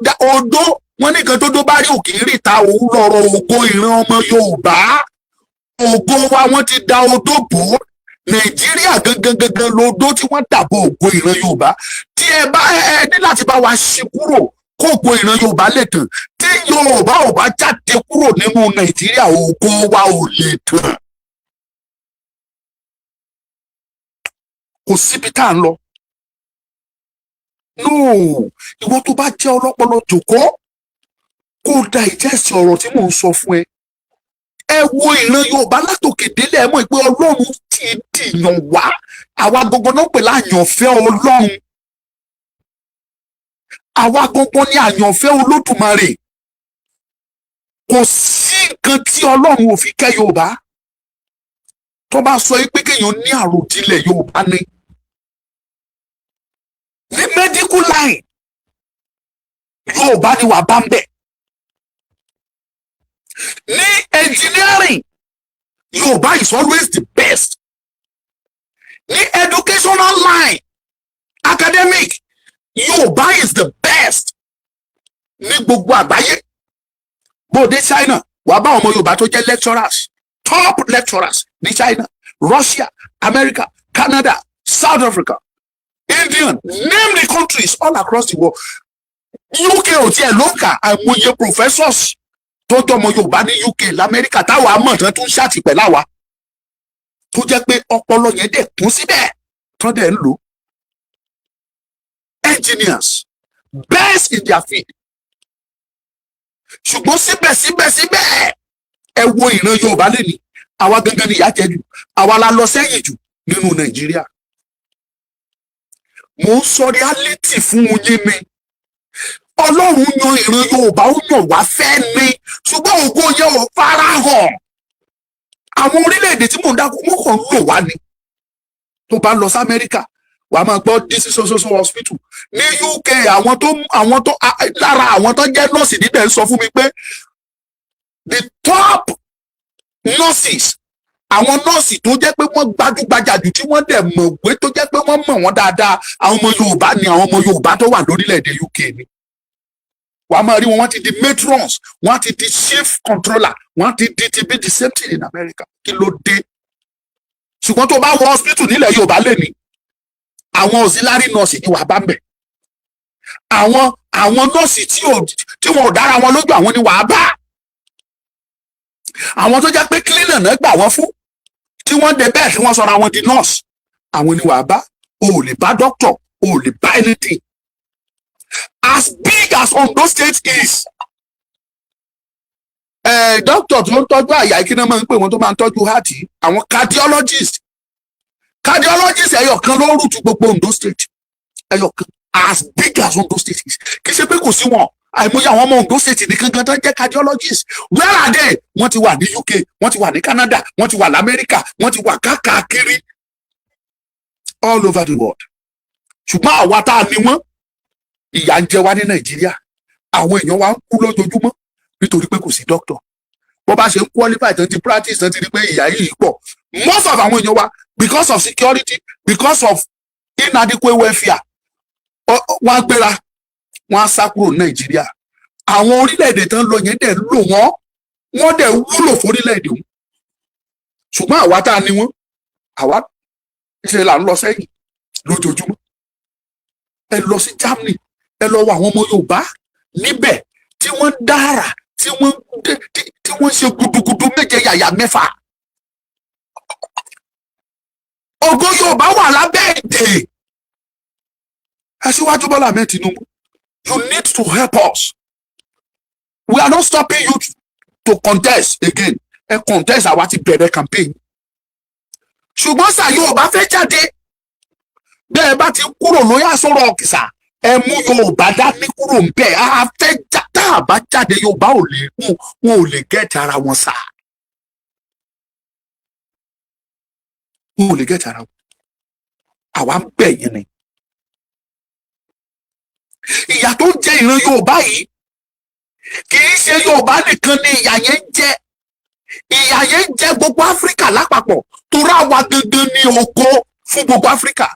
dá odó, wọ́n ní nǹkan tó dó bá rí òkè ríta. Òun lọ́rọ̀ ògo ìran ọmọ Yorùbá, ògo wa, wọ́n ti da odó bò ó. Nàìjíríà gangan gangan lodó tí wọ́n dàbò ògo ìran Yorùbá. Tí ẹ bá ẹ ní láti bá wa ṣí kúrò kó ògo ìran Yorùbá lè tàn. Tí Yorùbá ò bá jáde kúrò nínú Nàìjíríà, ògo wa ò lè tàn. Kò síbi tá à ń lọ. No, ìwọ tó bá jẹ́ ọlọ́pọlọ, jòkó kó o digest ọ̀rọ̀ tí mò ń sọ fún ẹ. Ẹ wo ìran Yorùbá látòkè délẹ̀, ẹ mọ̀ pé Ọlọ́run ti dìyàn wá. Àwa gbogbo náà pè láyànfẹ́ Ọlọ́run. Àwa gbogbo ní àyànfẹ́ Olódùmarè. Kò sí nǹkan tí Ọlọ́run ò fi kẹ́ Yorùbá. Tó bá sọ pé kéèyàn ní àròjinlẹ̀, Yorùbá ni. Ní medical line, Yorùbá ni wà bá ń bẹ̀. Ní engineering, Yorùbá is always the best. Ní educational line, academic, Yorùbá is the best ní gbogbo àgbáyé. Bó o dé China, wàá bá ọmọ Yorùbá tó jẹ́ lecturers, top lecturers ní China, Russia, America, Canada, South Africa, Indian, name the countries all across the world. UK ò tiẹ̀ ló ń kà. Àìmọye professors tó jọmọ Yorùbá ní UK, lamẹ́ríkà, táwa mọ̀ tán tún ṣàtìpẹ́ láwa, tó jẹ́ pé ọpọlọ yẹn dẹ̀ kún síbẹ̀, tán dẹ̀ ń lò. Engineers, best in their field. Ṣùgbọ́n síbẹ̀síbẹ̀síbẹ̀, ẹ wo ìran Yorùbá lẹ́ni, àwa gangan ni ìyà jẹ jù, àwa la lọ sẹ́yìn jù nínú Nàìjíríà. Mò ń sọ reality fún yín ni. Ọlọ́run yan ìran Yorùbá, ó yàn wá fẹ́ ni, ṣùgbọ́n ògo yẹn ò fara hàn. Àwọn orílẹ̀-èdè tí mò ń dákú, wọ́n kàn ń lò wá ni. Tó bá lọ sí Amẹ́ríkà, wàá máa gbọ́ this so so so hospital. Ní UK, àwọn tó lára àwọn tó jẹ́ nọ́ọ̀sì níbẹ̀ ń sọ fún mi pé the top nurses, àwọn nọ́ọ̀sì tó jẹ́ pé wọ́n gbajúgbajà jù, tí wọ́n dẹ̀ mọ̀wé, tó jẹ́ pé wọ́n mọ̀ wọ́n dáadáa, àwọn ọmọ Yorùbá ni. Àwọn ọmọ Yorùbá tó wà lórílẹ̀‐èdè UK ni. Wàá máa rí wọn, wọ́n ti di matrons, wọ́n ti di chief controller, wọ́n ti di ti bí. The same thing in America. Kí ló dé? Ṣùgbọ́n tó bá wọ hospital nílẹ̀ Yorùbá lè ní, àwọn auxiliary nurse ni wàá bá ń bẹ̀. Àwọn nọ́ọ̀sì tí wọn ò dára wọn lójú, àwọn ni wàá bá. Àwọn tó jẹ́ pé cleaner náà gbà wọ́n fún, tí wọ́n dé bẹ́ẹ̀, tí wọ́n sọra wọn di nurse, àwọn ni wàá bá. O ò lè bá doctor, o ò lè bá anything. As big as Ondo State is, doctor tó ń tọ́jú àyà, kí náà máa ń pè wọ́n, tó máa ń tọ́jú heart, àwọn cardiologist, cardiologist ẹyọ kan ló rútu gbogbo Ondo State, ẹyọ kan. As big as Ondo State is, kì í ṣe pé kò sí wọn. Àìmọye àwọn ọmọ Ondo State nìkan gan tó ń jẹ́ cardiologist. Where are they? Wọ́n ti wà ní UK, wọ́n ti wà ní Canada, wọ́n ti wà lamẹ́ríkà, wọ́n ti wà káàkiri all over the world. Ṣùgbọ́n àwa tá a ní wọ́n, ìyà ń jẹ wá ní Nàìjíríà. Àwọn èèyàn wa ń kú lójoojúmọ́ nítorí pé kò sí doctor. Bó bá ṣe ń qualify tán, ti practice tán, ti rí pé ìyà yìí pọ̀. Most of àwọn èèyàn wa, because of security, because of inadequate welfare, wọ́n á gbéra, wọ́n á sá kúrò ní Nàìjíríà. Àwọn orílẹ̀-èdè tán lọ yẹn dẹ̀ lò wọ́n, wọ́n dẹ̀ wúlò fórílẹ̀-èdè wọn. Ṣùgbọ́n àwa tá a ní wọ́n, àwa ṣe là ń lọ sẹ́yìn lójoojúmọ́. Ẹ lọ sí Germany, ẹ lọ wo àwọn ọmọ Yorùbá níbẹ̀ tí wọ́n dára, tí wọ́n ṣe gudugudu méje yàyà mẹ́fà. Ògo Yorùbá wà lábẹ́ èdè. Aṣíwájú Bọ́lá Ahmed Tinubu, you need to help us. We are not stopping you to contest again. Ẹ contest, àwa ti bẹ̀rẹ̀ campaign. Ṣùgbọ́n sà, Yorùbá fẹ́ jáde. Bẹ́ẹ̀ bá ti kúrò lóyà sọ̀rọ̀ ọ̀kìsà, ẹ mú Yorùbá dání kúrò ń bẹ̀. Á fẹ́ já. Tá a bá jáde, Yorùbá ò lè, wọn ò lè get ara wọn sà, wọn ò lè get ara wọn. Àwa ń bẹ̀ yín ni. Ìyà tó ń jẹ ìran Yorùbá yìí, kì í ṣe Yorùbá nìkan ni ìyà yẹn ń jẹ. Ìyà yẹn ń jẹ gbogbo Áfíríkà lápapọ̀, torí àwa gangan ní oko fún gbogbo Áfíríkà.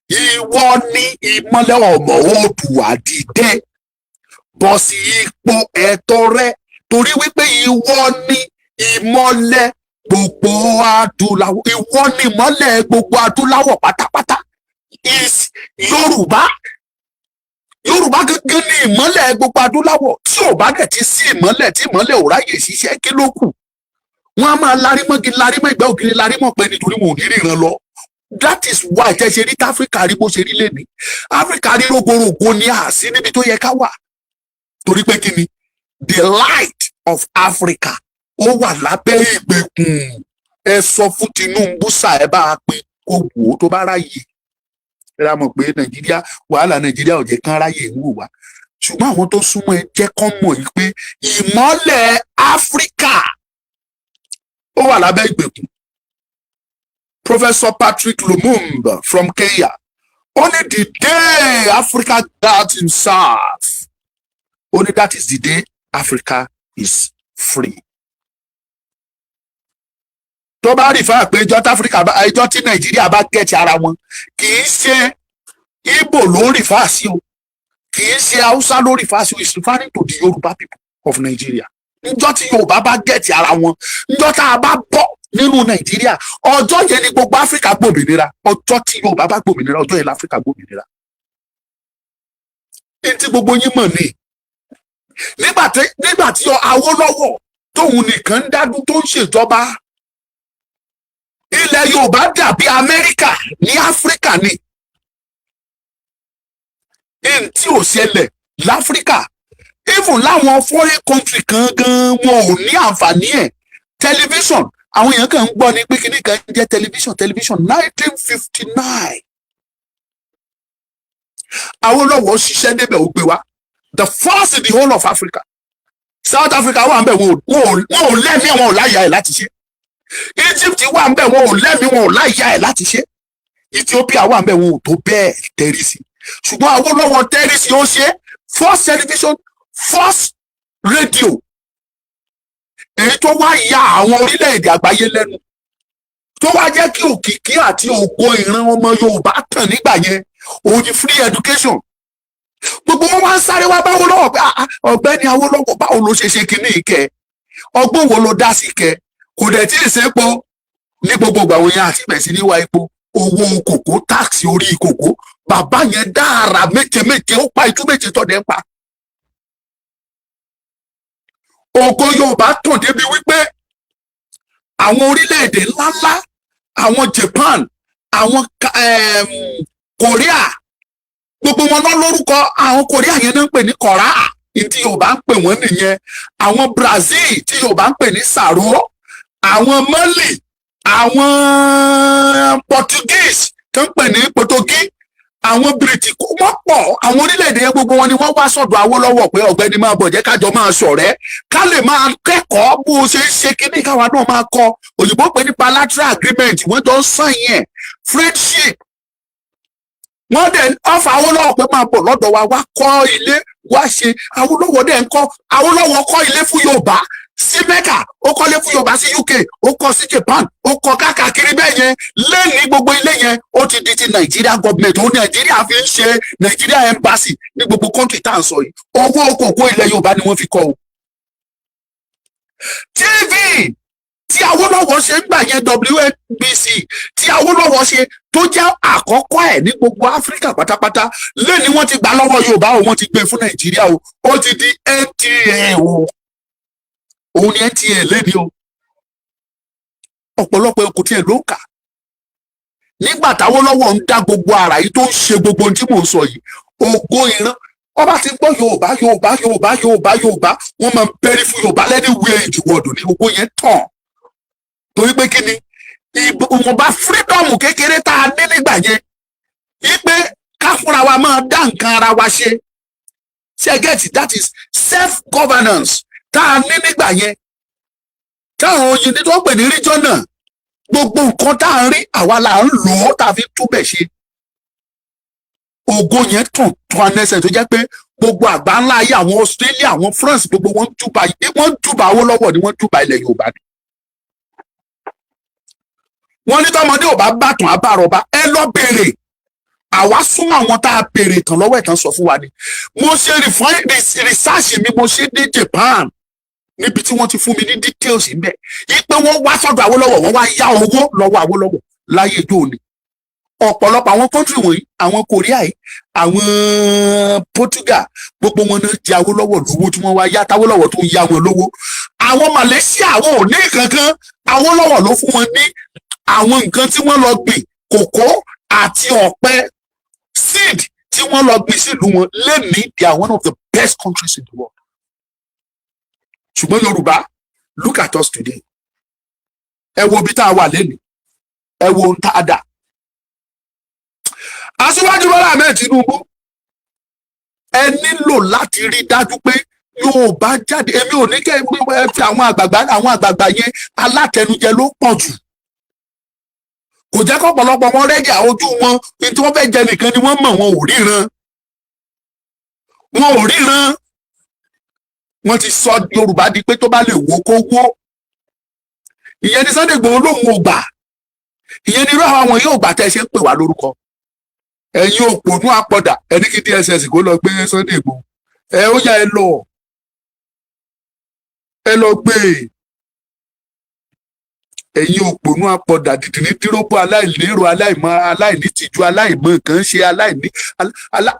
Ìwọ ní ìmọ́lẹ̀ ọmọ Oòduà, dìde bọ́ sí ipò ẹ̀tọ́ rẹ, torí wípé ìwọ ní ìmọ́lẹ̀. Gbogbo adúláwọ̀, ìwọ ni ìmọ́lẹ̀ gbogbo adúláwọ̀ pátápátá is Yorùbá. Yorùbá gẹ́gẹ́ ní ìmọ́lẹ̀ gbogbo adúláwọ̀. Tí ò bá dẹ̀ ti sí ìmọ́lẹ̀, tí ìmọ́lẹ̀ ò ráyè ṣiṣẹ́, kí ló kù? Wọ́n á máa larí mọ́gi, larí mọ́ ìgbẹ́ ògiri, larí mọ́ pé nítorí wọn ò ní ríran lọ. That is why tẹ́ ṣe rí táfíríkà rí bó ṣe rí lẹ́ni. Áfíríkà rí rògbòrògbò ní àsí níbi tó yẹ ká wà, torí pé kí ni? The light of Africa, ó wà lábẹ́ ìgbèkùn. Ẹ sọ fún Tinubu sà, ẹ bá a pín kó wò ó tó bá ráyè. Ẹ rà mọ̀ pé Nàìjíríà, wàhálà Nàìjíríà ò jẹ́ kán ráyè ń wò wá, ṣùgbọ́n àwọn tó súnmọ́ ẹ, jẹ́ kán mọ̀ yìí pé ìmọ́lẹ̀ Áfíríkà, ó wà lábẹ́ ìgbèkùn. Professor Patrick Lumumba from Kenya, ó ní the day Africa got himself, ó ní that is the day Africa is free. Tó bá rí fáà pé ìjọ táfíríkà bá, ìjọ tí Nàìjíríà bá get ara wọn, kì í ṣe Ìgbò ló ń refer sí o, kì í ṣe Haúsá ló refer sí o, is referring to the Yorùbá people of Nigeria. Níjọ́ tí Yorùbá bá get ara wọn, níjọ́ tá a bá bọ́ nínú Nàìjíríà, ọjọ́ yẹn ni gbogbo Áfíríkà gbòmìnira. Ọjọ́ tí Yorùbá bá gbòmìnira, ọjọ́ yẹn láfíríkà gbòmìnira. Ní tí gbogbo yín mọ̀ ni, nígbà tí Awólọ́wọ̀ tóun nìkan ń dádún tó ń ṣèjọba, ilẹ̀ Yorùbá dàbí Amẹ́ríkà ní Áfíríkà ni. N tí ò ṣẹlẹ̀ láfíríkà, even láwọn foreign country kan gan, wọn ò ní àǹfààní ẹ̀. Tẹlifíṣàn, àwọn èèyàn kan ń gbọ́ ni pé kíní kan jẹ́ tẹlifíṣàn. Tẹlifíṣàn, 1959, Awólọ́wọ̀ ṣiṣẹ́ débẹ̀, ó gbé wa, the first in the whole of Africa. South Africa wà ń bẹ̀, wọn ò lẹ́mìí, wọn ò láyà ẹ̀ láti ṣe. Egypt wà ń bẹ̀, wọn ò lẹ́mìí, wọn ò láyà ẹ̀ láti ṣe. Ethiopia wà ń bẹ̀, wọn ò tó bẹ́ẹ̀ tẹ́rí sí, ṣùgbọ́n Awólọ́wọ̀ tẹ́rí sí, ó ṣe first television, first radio, èyí tó wá ya àwọn orílẹ̀-èdè àgbáyé lẹ́nu, tó wá jẹ́ kí òkìkí àti ògo ìran ọmọ Yorùbá tàn nígbà yẹn, òun ni free education. Gbogbo wọn wá ń sáré wá bá Awólọ́wọ̀ pé, "Ah, ah, ọ̀gbẹ́ni Awólọ́wọ̀, báwo ló ṣe ṣe kinní ìkẹ́? Ọgbọ́n wo ló dá sí kẹ́?" Kò dẹ̀ tí ì sépo ní gbogbo ìgbà wọ̀nyẹn àti ìbẹ̀ sí ní wá epo, owó kòkó, tax orí kòkó. Bàbá yẹn dá àrà méje méje, ó pa itú méje tọ́dẹ̀ ń pa. Ògo Yorùbá tàn débi wípé àwọn orílẹ̀-èdè ńláńlá, àwọn Japan, àwọn Korea, gbogbo wọn lọ lórúkọ. Àwọn Korea yẹn náà ń pè ní Kọ̀rá, tí Yorùbá ń pè wọ́n nìyẹn. Àwọn Brazil, tí Yorùbá ń pè ní Sàró, àwọn Mali, àwọn Portuguese tó ń pè ní Portuguese, àwọn British, wọ́n pọ̀. Àwọn orílẹ̀-èdè yẹn, gbogbo wọn ni wọ́n wá sọ̀dọ̀ Awólọ́wọ̀ pé, "Ọ̀gbẹ́ni, máa bọ̀, jẹ́ kájọ máa ṣọ̀rẹ́, ká lè máa kẹ́kọ̀ọ́ bó o ṣe ń ṣe kíní, káwa náà máa kọ́." Òyìnbó pè ní bilateral agreement. Wọ́n jọ ń sàn yẹn, friendship. Wọ́n dẹ̀ offer Awólọ́wọ̀ pé, "Máa bọ̀ lọ́dọ̀ wa, wá kọ́ ilé, wá ṣe." Awólọ́wọ̀ dẹ̀ ń kọ́. Awólọ́wọ̀ kọ́ ilé fún Yorùbá sí Mecca, ó kọ́lé fún Yorùbá sí UK, ó kọ́ sí Japan, ó kọ́ káàkiri bẹ́ẹ̀ yẹn. Lẹ́ni gbogbo ilé yẹn, ó ti di ti Nàìjíríà government, ó Nàìjíríà fi ń ṣe Nàìjíríà embassy ní gbogbo country tá à ń sọ yìí. Owó kòkó ilẹ̀ Yorùbá ni wọ́n fi kọ́ o. TV tí Awólọ́wọ̀ ṣe ń gbà yẹn, WNBC tí Awólọ́wọ̀ ṣe, tó jẹ́ àkọ́kọ́ ẹ̀ ní gbogbo Áfíríkà pátápátá, lẹ́ni wọ́n ti gbà lọ́wọ́ Yorùbá o, wọ́n ti gbé fún Nàìjíríà o, ó ti di NTA o. Òun ni NTA lẹ́ni o. Ọ̀pọ̀lọpọ̀ kò tiẹ̀ ló kà. Nígbà táwólọ́wọ̀ ń dá gbogbo ara yìí, tó ń ṣe gbogbo ohun tí mò ń sọ yìí, ògo ìran ọba ti gbọ́ Yorùbá, Yorùbá, Yorùbá, Yorùbá, Yorùbá, wọ́n máa ń bẹ́rí fún Yorùbá lẹ́ni wíẹ̀ ìdìwọ̀dù ní ògo yẹn tàn. Torí pé kí ni? Ìwọ̀nba freedom kékeré tá a ní nígbà yẹn, wípé ká fúnra wa máa dá nǹkan ara wa ṣe, ṣe get it? That is self governance tá a ní nígbà yẹn, táwọn oyin tó ń pè ní regional, gbogbo nǹkan tá a ń rí, àwa là ń lò ó, tá a fi túbẹ̀ ṣe. Ògo yẹn tàn tó anẹsẹ̀, tó jẹ́ pé gbogbo àgbá ńlá ayé, àwọn Australia, àwọn France, gbogbo wọn ń júbà, wọ́n ń júbà Awólọ́wọ̀ ni, wọ́n ń júbà ilẹ̀ Yorùbá ni. Wọ́n ní tọmọdé ò bá bàtàn, àbárọ̀bá. Ẹ lọ béèrè, àwa súnmọ́ àwọn tá a béèrè tán lọ́wọ́ ẹ̀ tán sọ fún wa ni. Mo ṣe research mi, mo ṣe dé Japan. Níbi tí wọ́n ti fún mi ní details ńbẹ̀ yí pé wọ́n wá sọ́dọ̀ Awólọ́wọ̀, wọ́n wá yá owó lọ́wọ́ Awólọ́wọ̀ láyé ijó òní. Ọ̀pọ̀lọpọ̀ àwọn country wọ̀nyí, àwọn Korea yìí, àwọn Portugal, gbogbo wọn náà jẹ Awólọ́wọ̀ lówó tí wọ́n wá yá táwólọ́wọ̀ tó ń yá wọn lówó. Àwọn Malaysia, àwọn ò ní kankan, Awólọ́wọ̀ ló fún wọn ní àwọn nǹkan tí wọ́n lọ gbìn, kòkó àti ọ̀pẹ, seed tí wọ́n lọ gbìn sílùú wọn. Lẹ́nìí, they are one of the best countries in the world. Ṣùgbọ́n Yorùbá, look at us today. Ẹ wo ibi tá a wà lẹ́nìí, ẹ wo ohun tá a dà. Aṣíwájú Bọ́lá Ahmed Tinubu, ẹ nílò láti rí dájú pé Yorùbá jáde. Èmi ò ní kẹ́ ẹ fi àwọn àgbààgbà yẹn, alátẹnujẹ ló pọ̀ jù. Kò jẹ́ kọ́pọ̀lọpọ̀ wọn rẹ́gì ojú wọn ní tí wọ́n fẹ́ jẹ nìkan ni wọ́n mọ̀. Wọn ò ríran, wọn ò ríran. Wọ́n ti sọ Yorùbá di pé tó bá lè wó kó wó. Ìyẹn ni Sunday Igboho lòun ò gbà. Ìyẹn ni irú àwọn yóò gbà tẹ́ ẹ ṣe ń pè wá lórúkọ. Ẹ̀yin òpònú apọ̀dà, ẹni kí DSS kó lọ gbé Sunday Igboho. Ẹ ó yá, ẹ lọ, ẹ lọ gbé e. Ẹ̀yin òpònú apọ̀dà, dìdìní dírógbó, aláìlérò, aláìmọ̀, aláìnítìjú, aláìmọ̀ nǹkan ṣe, aláìní alá.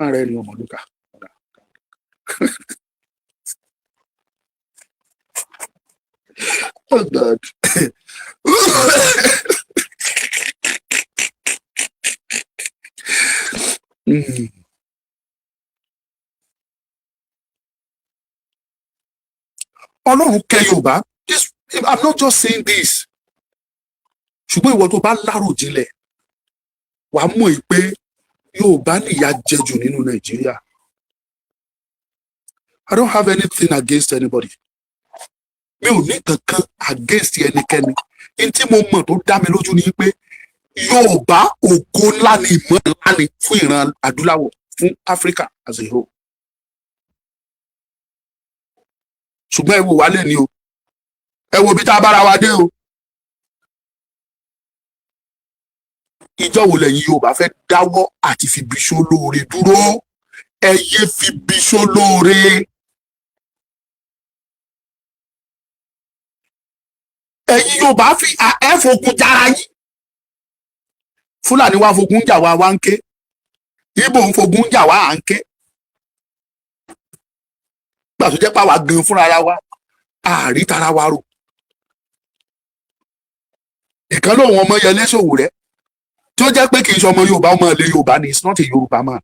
Ara ẹni ọmọlúkà. Oh God. Ọlọ́run kẹ́ Yorùbá. This, I'm not just saying this, ṣùgbọ́n ìwọ tó bá láròjinlẹ̀, wàá mọ̀ pé Yorùbá nìyà jẹ jù nínú Nàìjíríà. I don't have anything against anybody. Mi ò ní kankan against ẹnikẹ́ni. N tí mo mọ̀ tó dá mi lójú ni pé Yorùbá, ògo ńlá ni, ìmọ̀ ńlá ni fún ìran adúláwọ̀, fún Africa as a whole. Ṣùgbọ́n ẹ wò wá lé ní o, ẹ wo bí tá a bára wa dé o. Ìjọ wo lẹ́yìn Yorùbá fẹ́ dáwọ́ àti fi biṣó lóore dúró? Ẹ yé fi biṣó lóore. Ẹ̀yin Yorùbá fi ẹ fogun jára yín. Fúlàní wá fogun jà wá, wá ń ké. Ìgbò ń fogun jà wá, à ń ké. Gbà tó jẹ́ pàwá gan fúnra ra wa àárí tara wa rò. Ìkan lóun ọmọ Yẹlé Sowore tí ó jẹ́ pé kì í ṣe ọmọ Yorùbá, ọmọ ilẹ̀ Yorùbá ni. It's not a Yorùbá man,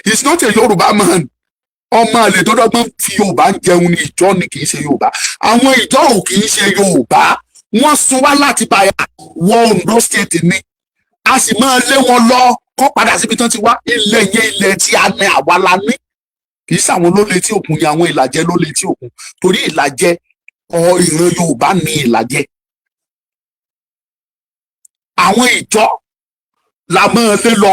it's not a Yorùbá man. Ọmọ àlè tó dọ́gbọ́n fi Yorùbá ń jẹun ní ìjọ ni, kì í ṣe Yorùbá. Àwọn ìjọ ò kì í ṣe Yorùbá. Wọ́n sun wá láti báyà wọ Ondo State ni, a sì máa lé wọn lọ kọ́ padà síbi tán ti wá. Ilẹ̀ yẹn, ilẹ̀ tí a ní, àwa la ní. Kì í ṣàwọn ló létí òkun ni, àwọn Ìlàjẹ ló létí òkun, torí Ìlàjẹ ọ, ìran Yorùbá ní Ìlàjẹ. Àwọn ìjọ la máa lé lọ,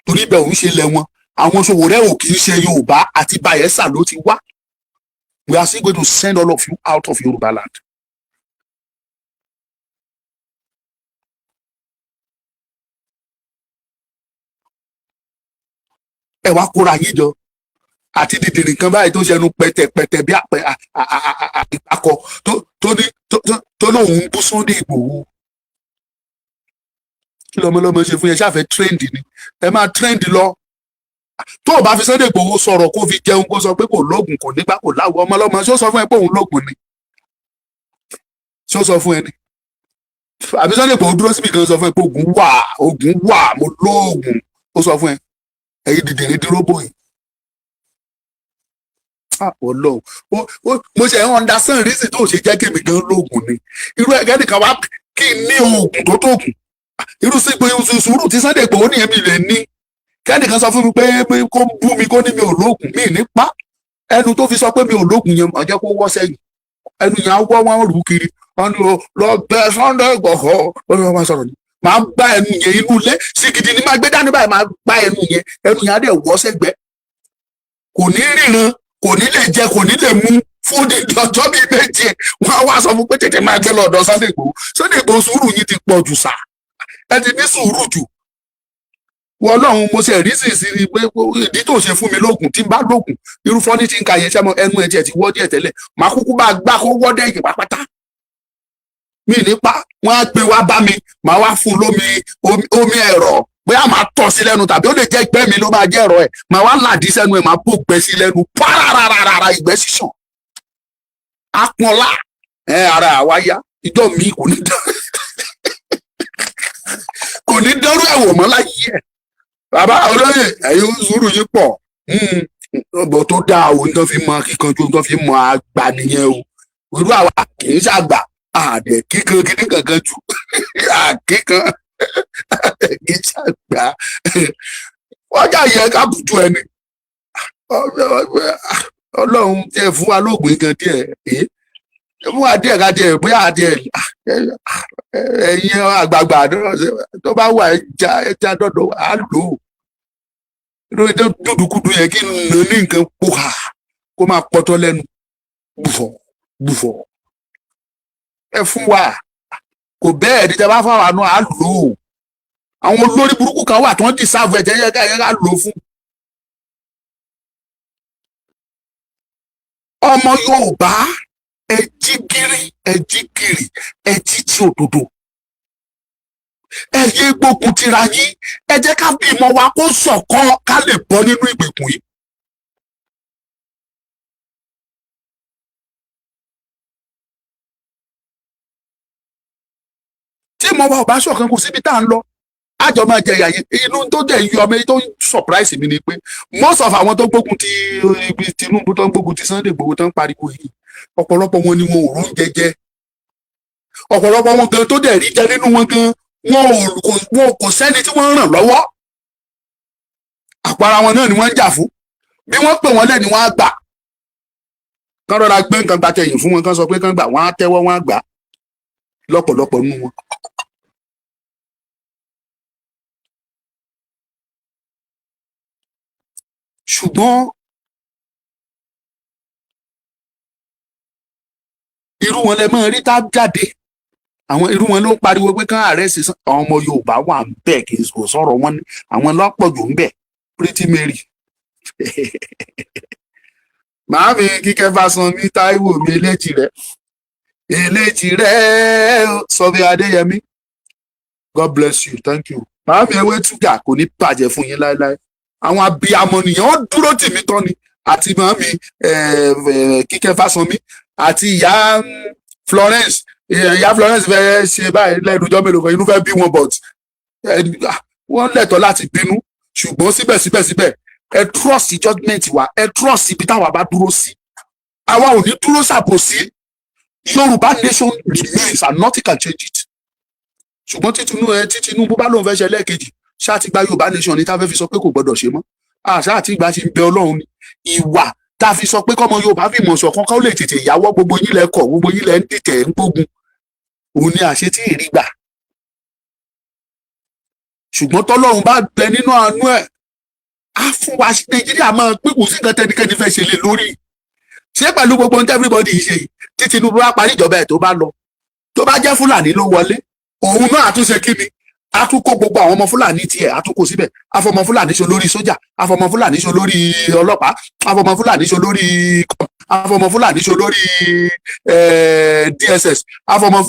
torí ibẹ̀ òun ṣe lẹ̀ wọn. Àwọn Sowore ò kì í ṣe Yorùbá, àti Bayelsa ló ti wá. We are still going to send all of you out of Yorùbá land. Ẹ wá kóra yín jọ àti dìdìrì kan báyìí tó ṣẹnu pẹ̀tẹ̀pẹ̀tẹ̀ bí àpẹ akọ tó ní tó lóun ń bú Sunday Ìgbòho. Kí lọmọlọmọ ṣe fún yẹn? Ṣáfẹ́ trend ni, ẹ máa trend lọ. Tó o bá fi Sunday Ìgbòho sọ̀rọ̀ kó fi jẹun, kó sọ pé kò lóògùn, kò nígbà, kò láwọ. Ọmọlọmọ, ṣó sọ fún ẹ pé òun lóògùn ni? Ṣó sọ fún ẹ ni? Àbí Sunday Ìgbòho dúró síbi kan sọ fún ẹ pé ògùn wà, ògùn wà, mo lóògùn? Ó sọ fún ẹ? Ẹ̀yin dìdìrín dúró bòyìn. Ọlọ́run, mo ṣe ń understand reason tó ṣe jẹ́ kémi gan lóògùn ni. Irú ẹ̀gẹ́ nìkan wá kí n ní oògùn tó tóògùn irú sí pé sùúrù tí Sunday Igboho ní èmi lè ní. Kẹ́nìkan sọ fún mi pé kó bú mi, kó ní mi ò lóògùn, mi ní pa ẹnu tó fi sọ pé mi ò lóògùn yẹn, màá jẹ́ kó wọ́ sẹ́yìn. Ẹnu yẹn á wọ́, wọ́n rù kiri, wọ́n ní o lọ bẹ Sunday Igboho, ó ní wọ́n máa sọ̀rọ̀ ni. Màá gbá ẹnu yẹn inú ilé sìgìdì ni, máa gbé dání báyìí, máa gbá ẹnu yẹn, ẹnu yẹn á dẹ̀ wọ́ sẹ́gbẹ́. Kò ní ríran, kò ní lè jẹ, kò ní lè mú fún odidi ọjọ́ bíi 7. Wọ́n á wá sọ fún pé tètè máa gbé lọ́dọ̀ Sunday Igboho. Sunday Igboho, sùúrù yín ti pọ̀ jù sá. Ẹ ti ní sùúrù jù. Wọ́n Ọlọ́run, mo ṣe rí sì sí i pé ìdí tó ṣe fún mi lóògùn, tí n bá lóògùn irú fọ́ní tí ń ka yẹn sẹ́mọ, ẹnu ẹ̀ tiẹ̀ ti wọ́ díẹ̀ tẹ́lẹ̀, màá kúkú bá gbá kó wọ́ dẹ́yìn pápátá mi nípa. Wọ́n á gbé wá bá mi, màá wá fún lómi, omi ẹ̀rọ, bóyá màá tọ̀ sí lẹ́nu tàbí ó lè jẹ́ ìgbẹ́ mi ló máa jẹ́ ẹ̀rọ ẹ̀. Màá wá làdí sẹ́nu ẹ̀, màá bò gbẹ sí lẹ́nu párárárárá, ìgbẹ́ sísàn apọ̀nlá ẹ̀, ara àwa yá. Ìjọ mi kò ní dánrú ẹ̀wò mọ́ láyé ẹ̀. Bàbá olóyè, ẹ̀yin sùúrù yìí pọ̀ ọ̀bọ̀ tó dáa o. Nǹkan fi mọ kíkanjú, nǹkan fi mọ àgbà nìyẹn o. Irú àwa kì í ṣàgbà àdẹ kíkan kíní kankan jù àkíkan, kì í ṣàgbà. Wọ́n jà yẹ ká bùjú ẹni. Ọlọ́run tiẹ̀ fún wa lóògùn gan díẹ̀, fún wa díẹ̀ ká díẹ̀, bóyá díẹ̀. Ẹ̀yin àgbààgbà tó bá wà, ẹja ẹja dọ́dọ̀ á lò ó lórí dúdúkúdú yẹn, kí n nà ní nǹkan pòhà kó máa pọtọ́ lẹ́nu gbùfọ̀ gbùfọ̀. Ẹ fún wa kò bẹ́ẹ̀ ní tẹ́ bá fáwọn àánú á lò ó. Àwọn olórí burúkú kan wà tí wọ́n deserve ẹ̀ jẹ́ ká lò ó fún. Ọmọ Yorùbá, ẹ jí gírí, ẹ jí gìrì, ẹ jí tí òdodo, ẹ yé gbógun tira yín. Ẹ jẹ́ ká bímọ wa kó ṣọ̀kan, ká lè bọ́ nínú ìgbèkùn yìí. Tí ìmọ̀ wa ò bá ṣọ̀kan, kò síbi tá à ń lọ, àjọ máa jẹ ìyà yẹn. Inú tó dẹ̀ yọ mi, tó surprise mi ni pé most of àwọn tó gbógun ti ibi Tinubu, tó ń gbógun ti Sunday Igboho, tó ń pariwo yìí, ọ̀pọ̀lọpọ̀ wọn ni wọn ò róúnjẹ jẹ. Ọ̀pọ̀lọpọ̀ wọn gan tó dẹ̀ rí jẹ nínú wọn gan, wọn kò sẹ́ni tí wọ́n ràn lọ́wọ́. Àpárá wọn náà ni wọ́n ń jà fún. Bí wọ́n pè wọ́n lẹ́ni, wọ́n á gbà. Kán rọra gbé nǹkan gbàtẹ̀yìn fún wọn, kán sọ pé kán gbà, wọ́n á tẹ́wọ́, wọ́n á gbà lọ́pọ̀lọpọ̀ nínú wọn. Ṣùgbọ́n irú wọn lẹ máa rí tá jáde. Àwọn irú wọn ló ń pariwo pé kán arrest àwọn ọmọ Yorùbá wà ń bẹ̀. Kì í kò sọ̀rọ̀ wọn ní àwọn lọ́pọ̀jù ń bẹ̀. Pretty Mary, màámi Kíkẹ́ Fásánmi, Táíwò mi, eléjì rẹ, eléjì rẹ, Sọfí Adéyẹmí, God bless you, thank you. Màámi ewé túgà, kò ní bàjẹ́ fún yín láéláé. Àwọn abiyamọ nìyẹn, wọ́n dúró tì mí tán ni. Àti màámi Kíkẹ́ Fásánmi àti ìyá Florence. Ìyá Florence fẹ́ ṣe báyìí lẹ́nu ọjọ́ mélòó kan, inú fẹ́ bí wọn, but wọ́n lẹ́tọ̀ọ́ láti bínú. Ṣùgbọ́n síbẹ̀síbẹ̀síbẹ̀, ẹ trust judgement wa, ẹ trust ibi táwa bá dúró sí. Àwa ò ní dúró ṣàbòsí. Yorùbá nation remains and nothing can change it. Ṣùgbọ́n tí Tinubu ẹ tí Tinubu bá lóun fẹ́ ṣe lẹ́ẹ̀kejì, ṣáà ti gba Yorùbá nation ní tá a fẹ́ fi sọ pé kò gbọdọ̀ ṣe mọ́? Àṣà àti ìgbà ṣe ń bẹ Ọlọ́run ni. Ìwà tá a fi sọ pé kọ́mọ Yorùbá fi mọ̀ ṣọ̀kan ká ó lè tètè yáwọ́, gbogbo yín lẹ kọ̀, gbogbo yín lẹ ń dìtẹ̀ ń gbógun, òun ni àṣẹ tí ì rí gbà. Ṣùgbọ́n tọ́lọ́run bá bẹ nínú àánú ẹ̀, á fún wa. Nàìjíríà máa pín, kò sí nǹkan tẹnikẹ́ni fẹ́ ṣe lé lórí. Ṣé pẹ̀lú gbogbo ohun tí everybody yìí ṣe yìí, tí Tinubu bá parí ìjọba ẹ̀, tó bá lọ, tó bá jẹ́ Fúlàní ló wọlé, òun náà àtúnṣe kí ni? A tún kó gbogbo àwọn ọmọ Fúlàní tiẹ̀, a tún kó síbẹ̀. Afọmọ Fúlàní ṣe olórí sójà, afọmọ Fúlàní ṣe olórí ọlọ́pàá, afọmọ Fúlàní ṣe olórí, afọmọ Fúlàní ṣe olórí DSS, afọmọ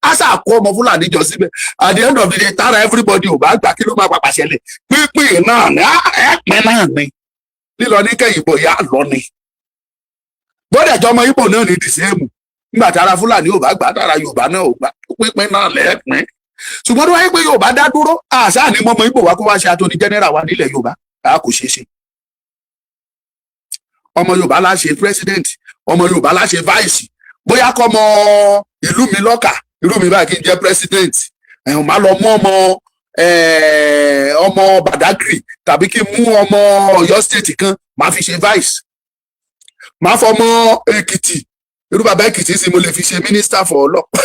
asa kó ọmọ Fúlàní jọ síbẹ̀. At the end of the day, tára everybody ò bá gbà, kí ló máa pàpà ṣẹlẹ̀? Pínpín náà ní ẹ̀pin náà ni lílọ ní kẹyìn bọ̀ yá lọ ni. Bọ́dẹ̀ jọmọ Ìgbò náà ní dìsẹ́ẹ̀mù. Nígbà tára Fúlàní ò bá gbà, tára Yorùbá náà ò gbà, pínpín náà lẹ́ẹ̀pín. Ṣùgbọ́n tó wáyé pé Yorùbá dá dúró, àṣà ní mọ́mọ́ Ìgbò wá kó wá ṣe attorney general wa nílẹ̀ Yorùbá, a kò ṣeé ṣe. Ọmọ Yorùbá la ṣe president, ọmọ Yorùbá la ṣe vice. Bóyá kọ́mọ ìlú mi lọ́kà, irú mi báyìí, kí n jẹ́ president, ẹ̀hún, máa lọ mú ọmọ ọmọ Badagry tàbí kí n mú ọmọ Ọ̀yọ́ State kan, máa fi ṣe vice. Máa fọmọ Èkìtì, irú bàbá Èkìtì sì, mo lè fi ṣe minister for ọlọ́pàá.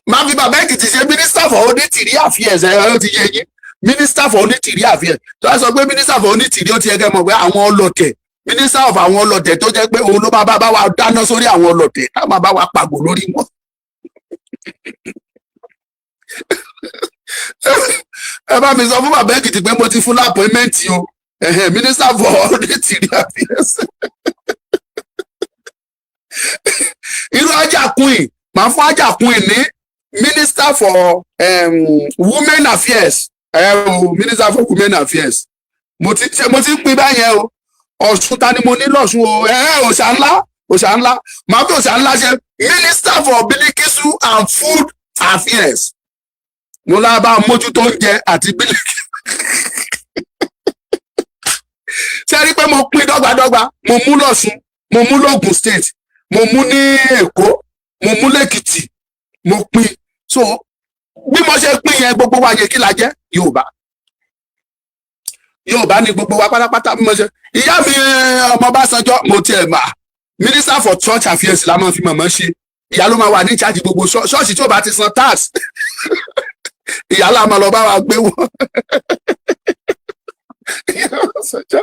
Máa fi bàbá Èkìtì ṣe minister for onítìrí affairs. Ẹ ó ti yé yín, minister for onítìrí affairs. Tó a sọ pé minister for onítìrí, ó ti yẹ kẹ́ mọ̀ pé àwọn ọlọ́tẹ̀, minister of àwọn ọlọ́tẹ̀, tó jẹ́ pé òun ló máa bá wa dáná sórí àwọn ọlọ́tẹ̀, tá máa bá wa pàgò lórí wọn. Ẹ bá mi sọ fún bàbá Èkìtì pé mo ti fún l'appointment o, minister for interior affairs. Irú Ajá Queen, màá fún Ajá Queen ní minister for women affairs, minister for women affairs. Mo ti ṣe, mo ti ń pín báyẹn o. Ọ̀ṣun, ta ni mo ní lọ́ṣun o? Òòṣà ńlá, òòṣà ńlá, màá fi òòṣà ńlá ṣe minister for bilikisu and food affairs. Mo lá bá mójútó oúnjẹ àti bílíkì. Ṣe rí pé mo pín dọ́gbadọ́gba? Mo mú lọ́ṣun, mo mú lógùn State, mo mú ní Èkó, mo mú lẹ́kìtì, mo pín. So bí mo ṣe pín yẹn, gbogbo wa yẹ kí la jẹ́ Yorùbá. Yorùbá ni gbogbo wa pátápátá. Bí mo ṣe, ìyá mi ọmọ Ọbásanjọ́, mo tiẹ̀ mà, minister for church affairs la máa fi màmá ṣe. Ìyá ló máa wà ní charge gbogbo ṣọ́ọ̀ṣì tí ó bá ti san tax. Ìyá la máa lọ bá wa gbé wọn. Ìyá Ọbásanjọ́,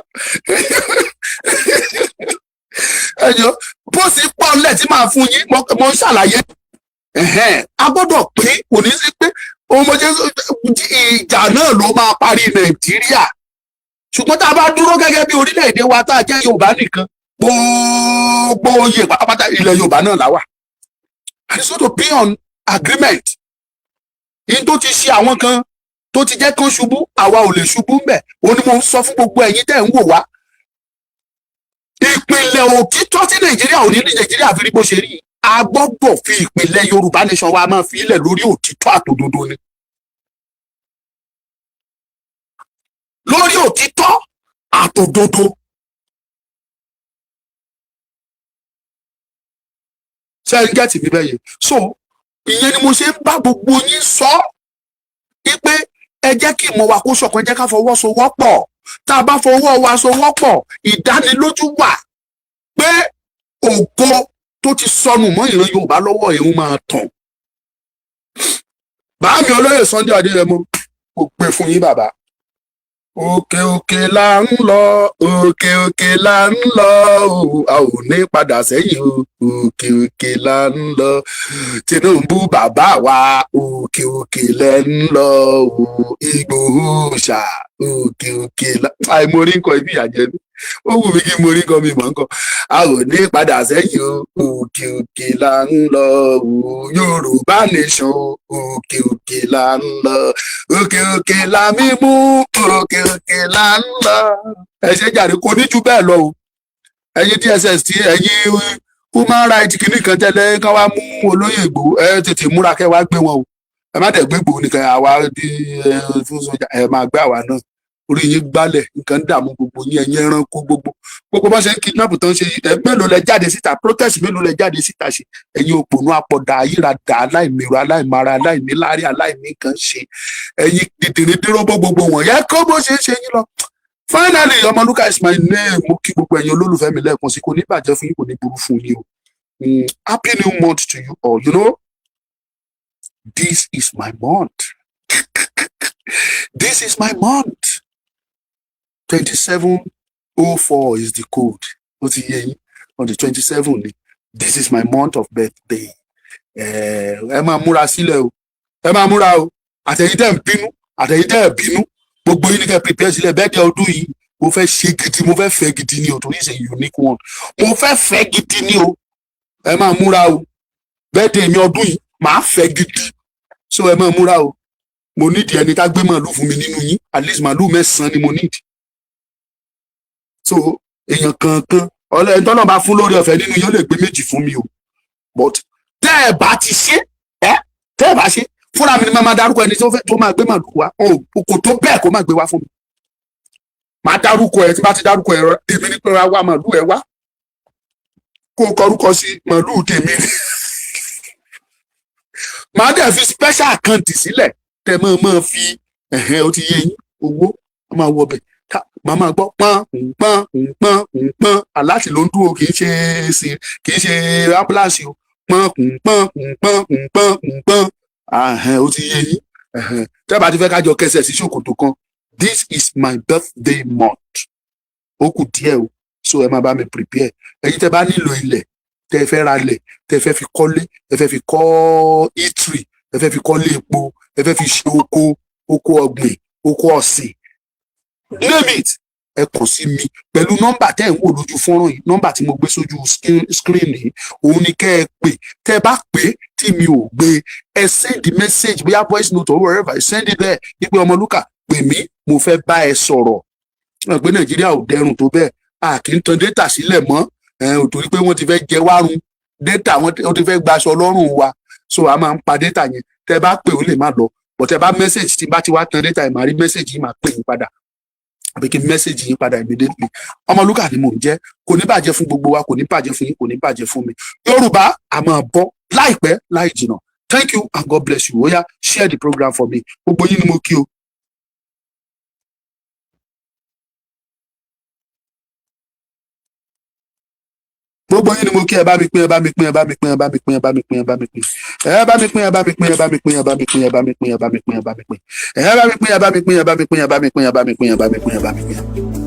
ẹjọ́ post pọ̀ ńlẹ̀ tí màá fún yín. Mo ń ṣàlàyé. A gbọ́dọ̀ pín, kò ní sí pé ohun mo ṣe, ìjà náà ló máa parí Nàìjíríà. Ṣùgbọ́n tá a bá dúró gẹ́gẹ́ bí orílẹ̀-èdè wa tá a jẹ́ Yorùbá nìkan, gbogbo oyè pátápátá, ilẹ̀ Yorùbá náà là wà. And it's going to be on agreement. In tó ti ṣe àwọn kan tó ti jẹ́ kán ṣubú, àwa ò lè ṣubú ń bẹ̀. Ó ní mo ń sọ fún gbogbo ẹ̀yin tẹ́ ń wò wá, ìpìlẹ̀ òtítọ́ tí Nàìjíríà ò ní ní Nàìjíríà fi rí bó ṣe rí, a gbọ́dọ̀ fi ìpìlẹ̀ Yorùbá nation wa máa fi ilẹ̀ lórí òtítọ́ àtòdodo ni, lórí òtítọ́ àtòdodo. Ṣé ẹ ń get mi bẹ́ẹ̀ yẹn? So ìyẹn ni mo ṣe ń bá gbogbo yín sọ wípé ẹ jẹ́ kí ìmọ̀ wa kó ṣọ̀kan, ẹ jẹ́ ká fọwọ́sowọ́pọ̀. Tá a bá fọwọ́ wa sowọ́pọ̀, ìdánilójú wà pé ògo tó ti sọnù mọ́ ìran Yorùbá lọ́wọ́ ìrun máa tàn. Bàámi olóyè Sunday Adéyẹmọ, mo gbé fún yín, bàbá. Òkè òkè là ń lọ, òkè òkè là ń lọ o, a ò ní padà sẹ́yìn o. Òkè òkè là ń lọ. Tinubu bàbá wa, òkè òkè lẹ ń lọ o. Ìgbòho ṣà, òkè òkè là. Àìmọ̀rí nǹkan ibi ìyàjẹ́ mi, ó wù mí kí n morí nǹkan mi mọ̀ nǹkan. A ò ní padà sẹ́yìn o, òkè òkè là ń lọ o. Yorùbá nation o, òkè òkè là ń lọ, òkè òkè là mímú, òkè òkè là ń lọ. Ẹ ṣe jàre, kò ní ju bẹ́ẹ̀ lọ o. Ẹ̀yin DSS, tí ẹ̀yin human rights kìíní kan tẹ́lẹ̀ kán wá mú olóyè Ìgbòho, ẹ tètè múra kẹ́ wá gbé wọn o. Ẹ má dẹ̀ gbé Ìgbòho nìkan, àwa bí ẹ fún sójà, ẹ máa gbé àwa náà. Orí yín gbálẹ̀, nǹkan ń dààmú gbogbo yín, ẹ̀yin ẹranko. Gbogbo gbogbo bá ṣe ń kidnap tán ṣe ẹ, mélòó lẹ jáde síta protest? Mélòó lẹ jáde síta ṣe? Ẹ̀yin òpònú apọ̀dà ayírada, aláìmèrò, aláìmara, aláìníláárí, aláìníkan ṣe, ẹ̀yin dìdìrín-dínrógbó, gbogbo wọn yẹ kó bó ṣe ń ṣe yín lọ. Finally, Ọmọlúkà is my name. Mo kí gbogbo ẹ̀yin olólùfẹ́ mi lẹ́ẹ̀kan sí. Kò ní bàjẹ́ fún yín, kò ní burú fún yín o. Happy new month to you all. You know, this is my month, this is my month. 2704 is the code. Ó ti yé yín, on the 27 ni. This is my month of birthday. Ẹ máa múra sílẹ̀ o, ẹ máa múra o. Àtẹ̀yin tẹ́ ń bínú, àtẹ̀yin tẹ́ ẹ̀ bínú, gbogbo yín ní kẹ́ prepare sílẹ̀. Birthday ọdún yìí, mo fẹ́ ṣe gidi, mo fẹ́ fẹ́ gidi ni o, torí it's a unique one. Mo fẹ́ fẹ́ gidi ni o. Ẹ máa múra o. Birthday mi ọdún yìí, màá fẹ́ gidi, so ẹ máa múra o. Mo nídìí ẹni tá gbé màálù fún mi nínú yín. At least màálù 9 ni mo nídìí. So èèyàn kankan, ọlọ́run tọ́lọ́ bá fún lórí ọ̀fẹ́ nínú yín, ó lè gbé méjì fún mi o. But tẹ́ ẹ bá ti ṣe ẹ, tẹ́ ẹ bá ṣe fúnra mi ni màá máa dárúkọ ẹni tó fẹ́ tó máa gbé màálù wá. Kò tó bẹ́ẹ̀ kó má gbé wá fún mi. Màá dárúkọ ẹ. Tí bá ti dárúkọ ẹ, tèmi ní pé wá màálù ẹ wá, kó o kọrúkọ sí màálù tèmi. Màá dẹ̀ fi special account sílẹ̀ tẹ́ máa máa fi ẹ̀hẹ́n, ó ti yé yín, owó ó máa wọ bẹ̀. Màá máa gbọ́ pọ́n pọ́n pọ́n pọ́n. Alert ló ń dúró, kì í ṣe kì í ṣe ambulance o. Pọ́n pọ́n pọ́n pọ́n pọ́n, ẹ̀hẹ́n, ó ti yé yín. Ẹ̀hẹ́n, tẹ́ bá ti fẹ́ kájọ kẹsẹ̀ sí ṣòkòtò kan. This is my birthday month. Ó kù díẹ̀ o, so ẹ máa bá mi prepare. Ẹ̀yin tẹ́ bá nílò ilẹ̀, tẹ́ fẹ́ ra lẹ̀, tẹ́ fẹ́ fi kọ́lé, ẹ fẹ́ fi kọ́ eatery, ẹ fẹ́ fi kọ́lé epo, ẹ fẹ́ fi ṣe oko, oko ọ̀gbìn. Oko ọ̀sìn, name it. Ẹ kàn sí mi pẹ̀lú nọ́mbà tẹ́ ẹ̀ ń wò lójú fọ́nrán yìí. Nọ́mbà tí mo gbé sójú screen yìí, òun ni kẹ́ ẹ pè. Tẹ́ ẹ bá pè tí mi ò gbé, ẹ send message, bóyá voice note or whatever, send it there wípé, "Ọmọlúkà, pè mí, mo fẹ́ bá ẹ sọ̀rọ̀." Ẹ pé Nàìjíríà ò dẹrùn tó bẹ́ẹ̀, a kì í tan data sílẹ̀ mọ́ ẹ ò, torí pé wọ́n ti fẹ́ jẹ wárun data, wọ́n ti fẹ́ gbaṣọ lọ́rùn wa, so a máa ń pa data yẹn. Tẹ́ bá pè, ó lè má lọ, but tẹ́ bá message, tí bá ti wá tan data yẹn, máa rí message yìí, máa pè yín padà àbí kí n message yín padà immediately. Ọmọlúkà ni mò ń jẹ́. Kò ní bàjẹ́ fún gbogbo wa, kò ní bàjẹ́ fún yín, kò ní bàjẹ́ fún mi. Yorùbá a máa bọ́ láìpẹ́ láì jìnà. Thank you and God bless you. Oya, share the program for me. Gbogbo yín ni mo kí o. Gbogbo yín ni mo kí. Ẹ bá mi pín, ẹ bá mi pín, ẹ bá mi pín, ẹ bá mi pín, ẹ bá mi pín, ẹ bá mi pín, ẹ bá mi pín, ẹ bá mi pín, ẹ bá mi pín, ẹ bá mi pín, ẹ bá mi pín, ẹ bá mi pín, ẹ bá mi pín, ẹ bá mi pín, ẹ bá mi pín, ẹ bá mi pín, ẹ bá mi pín, ẹ bá mi pín, ẹ bá mi pín, ẹ bá mi pín.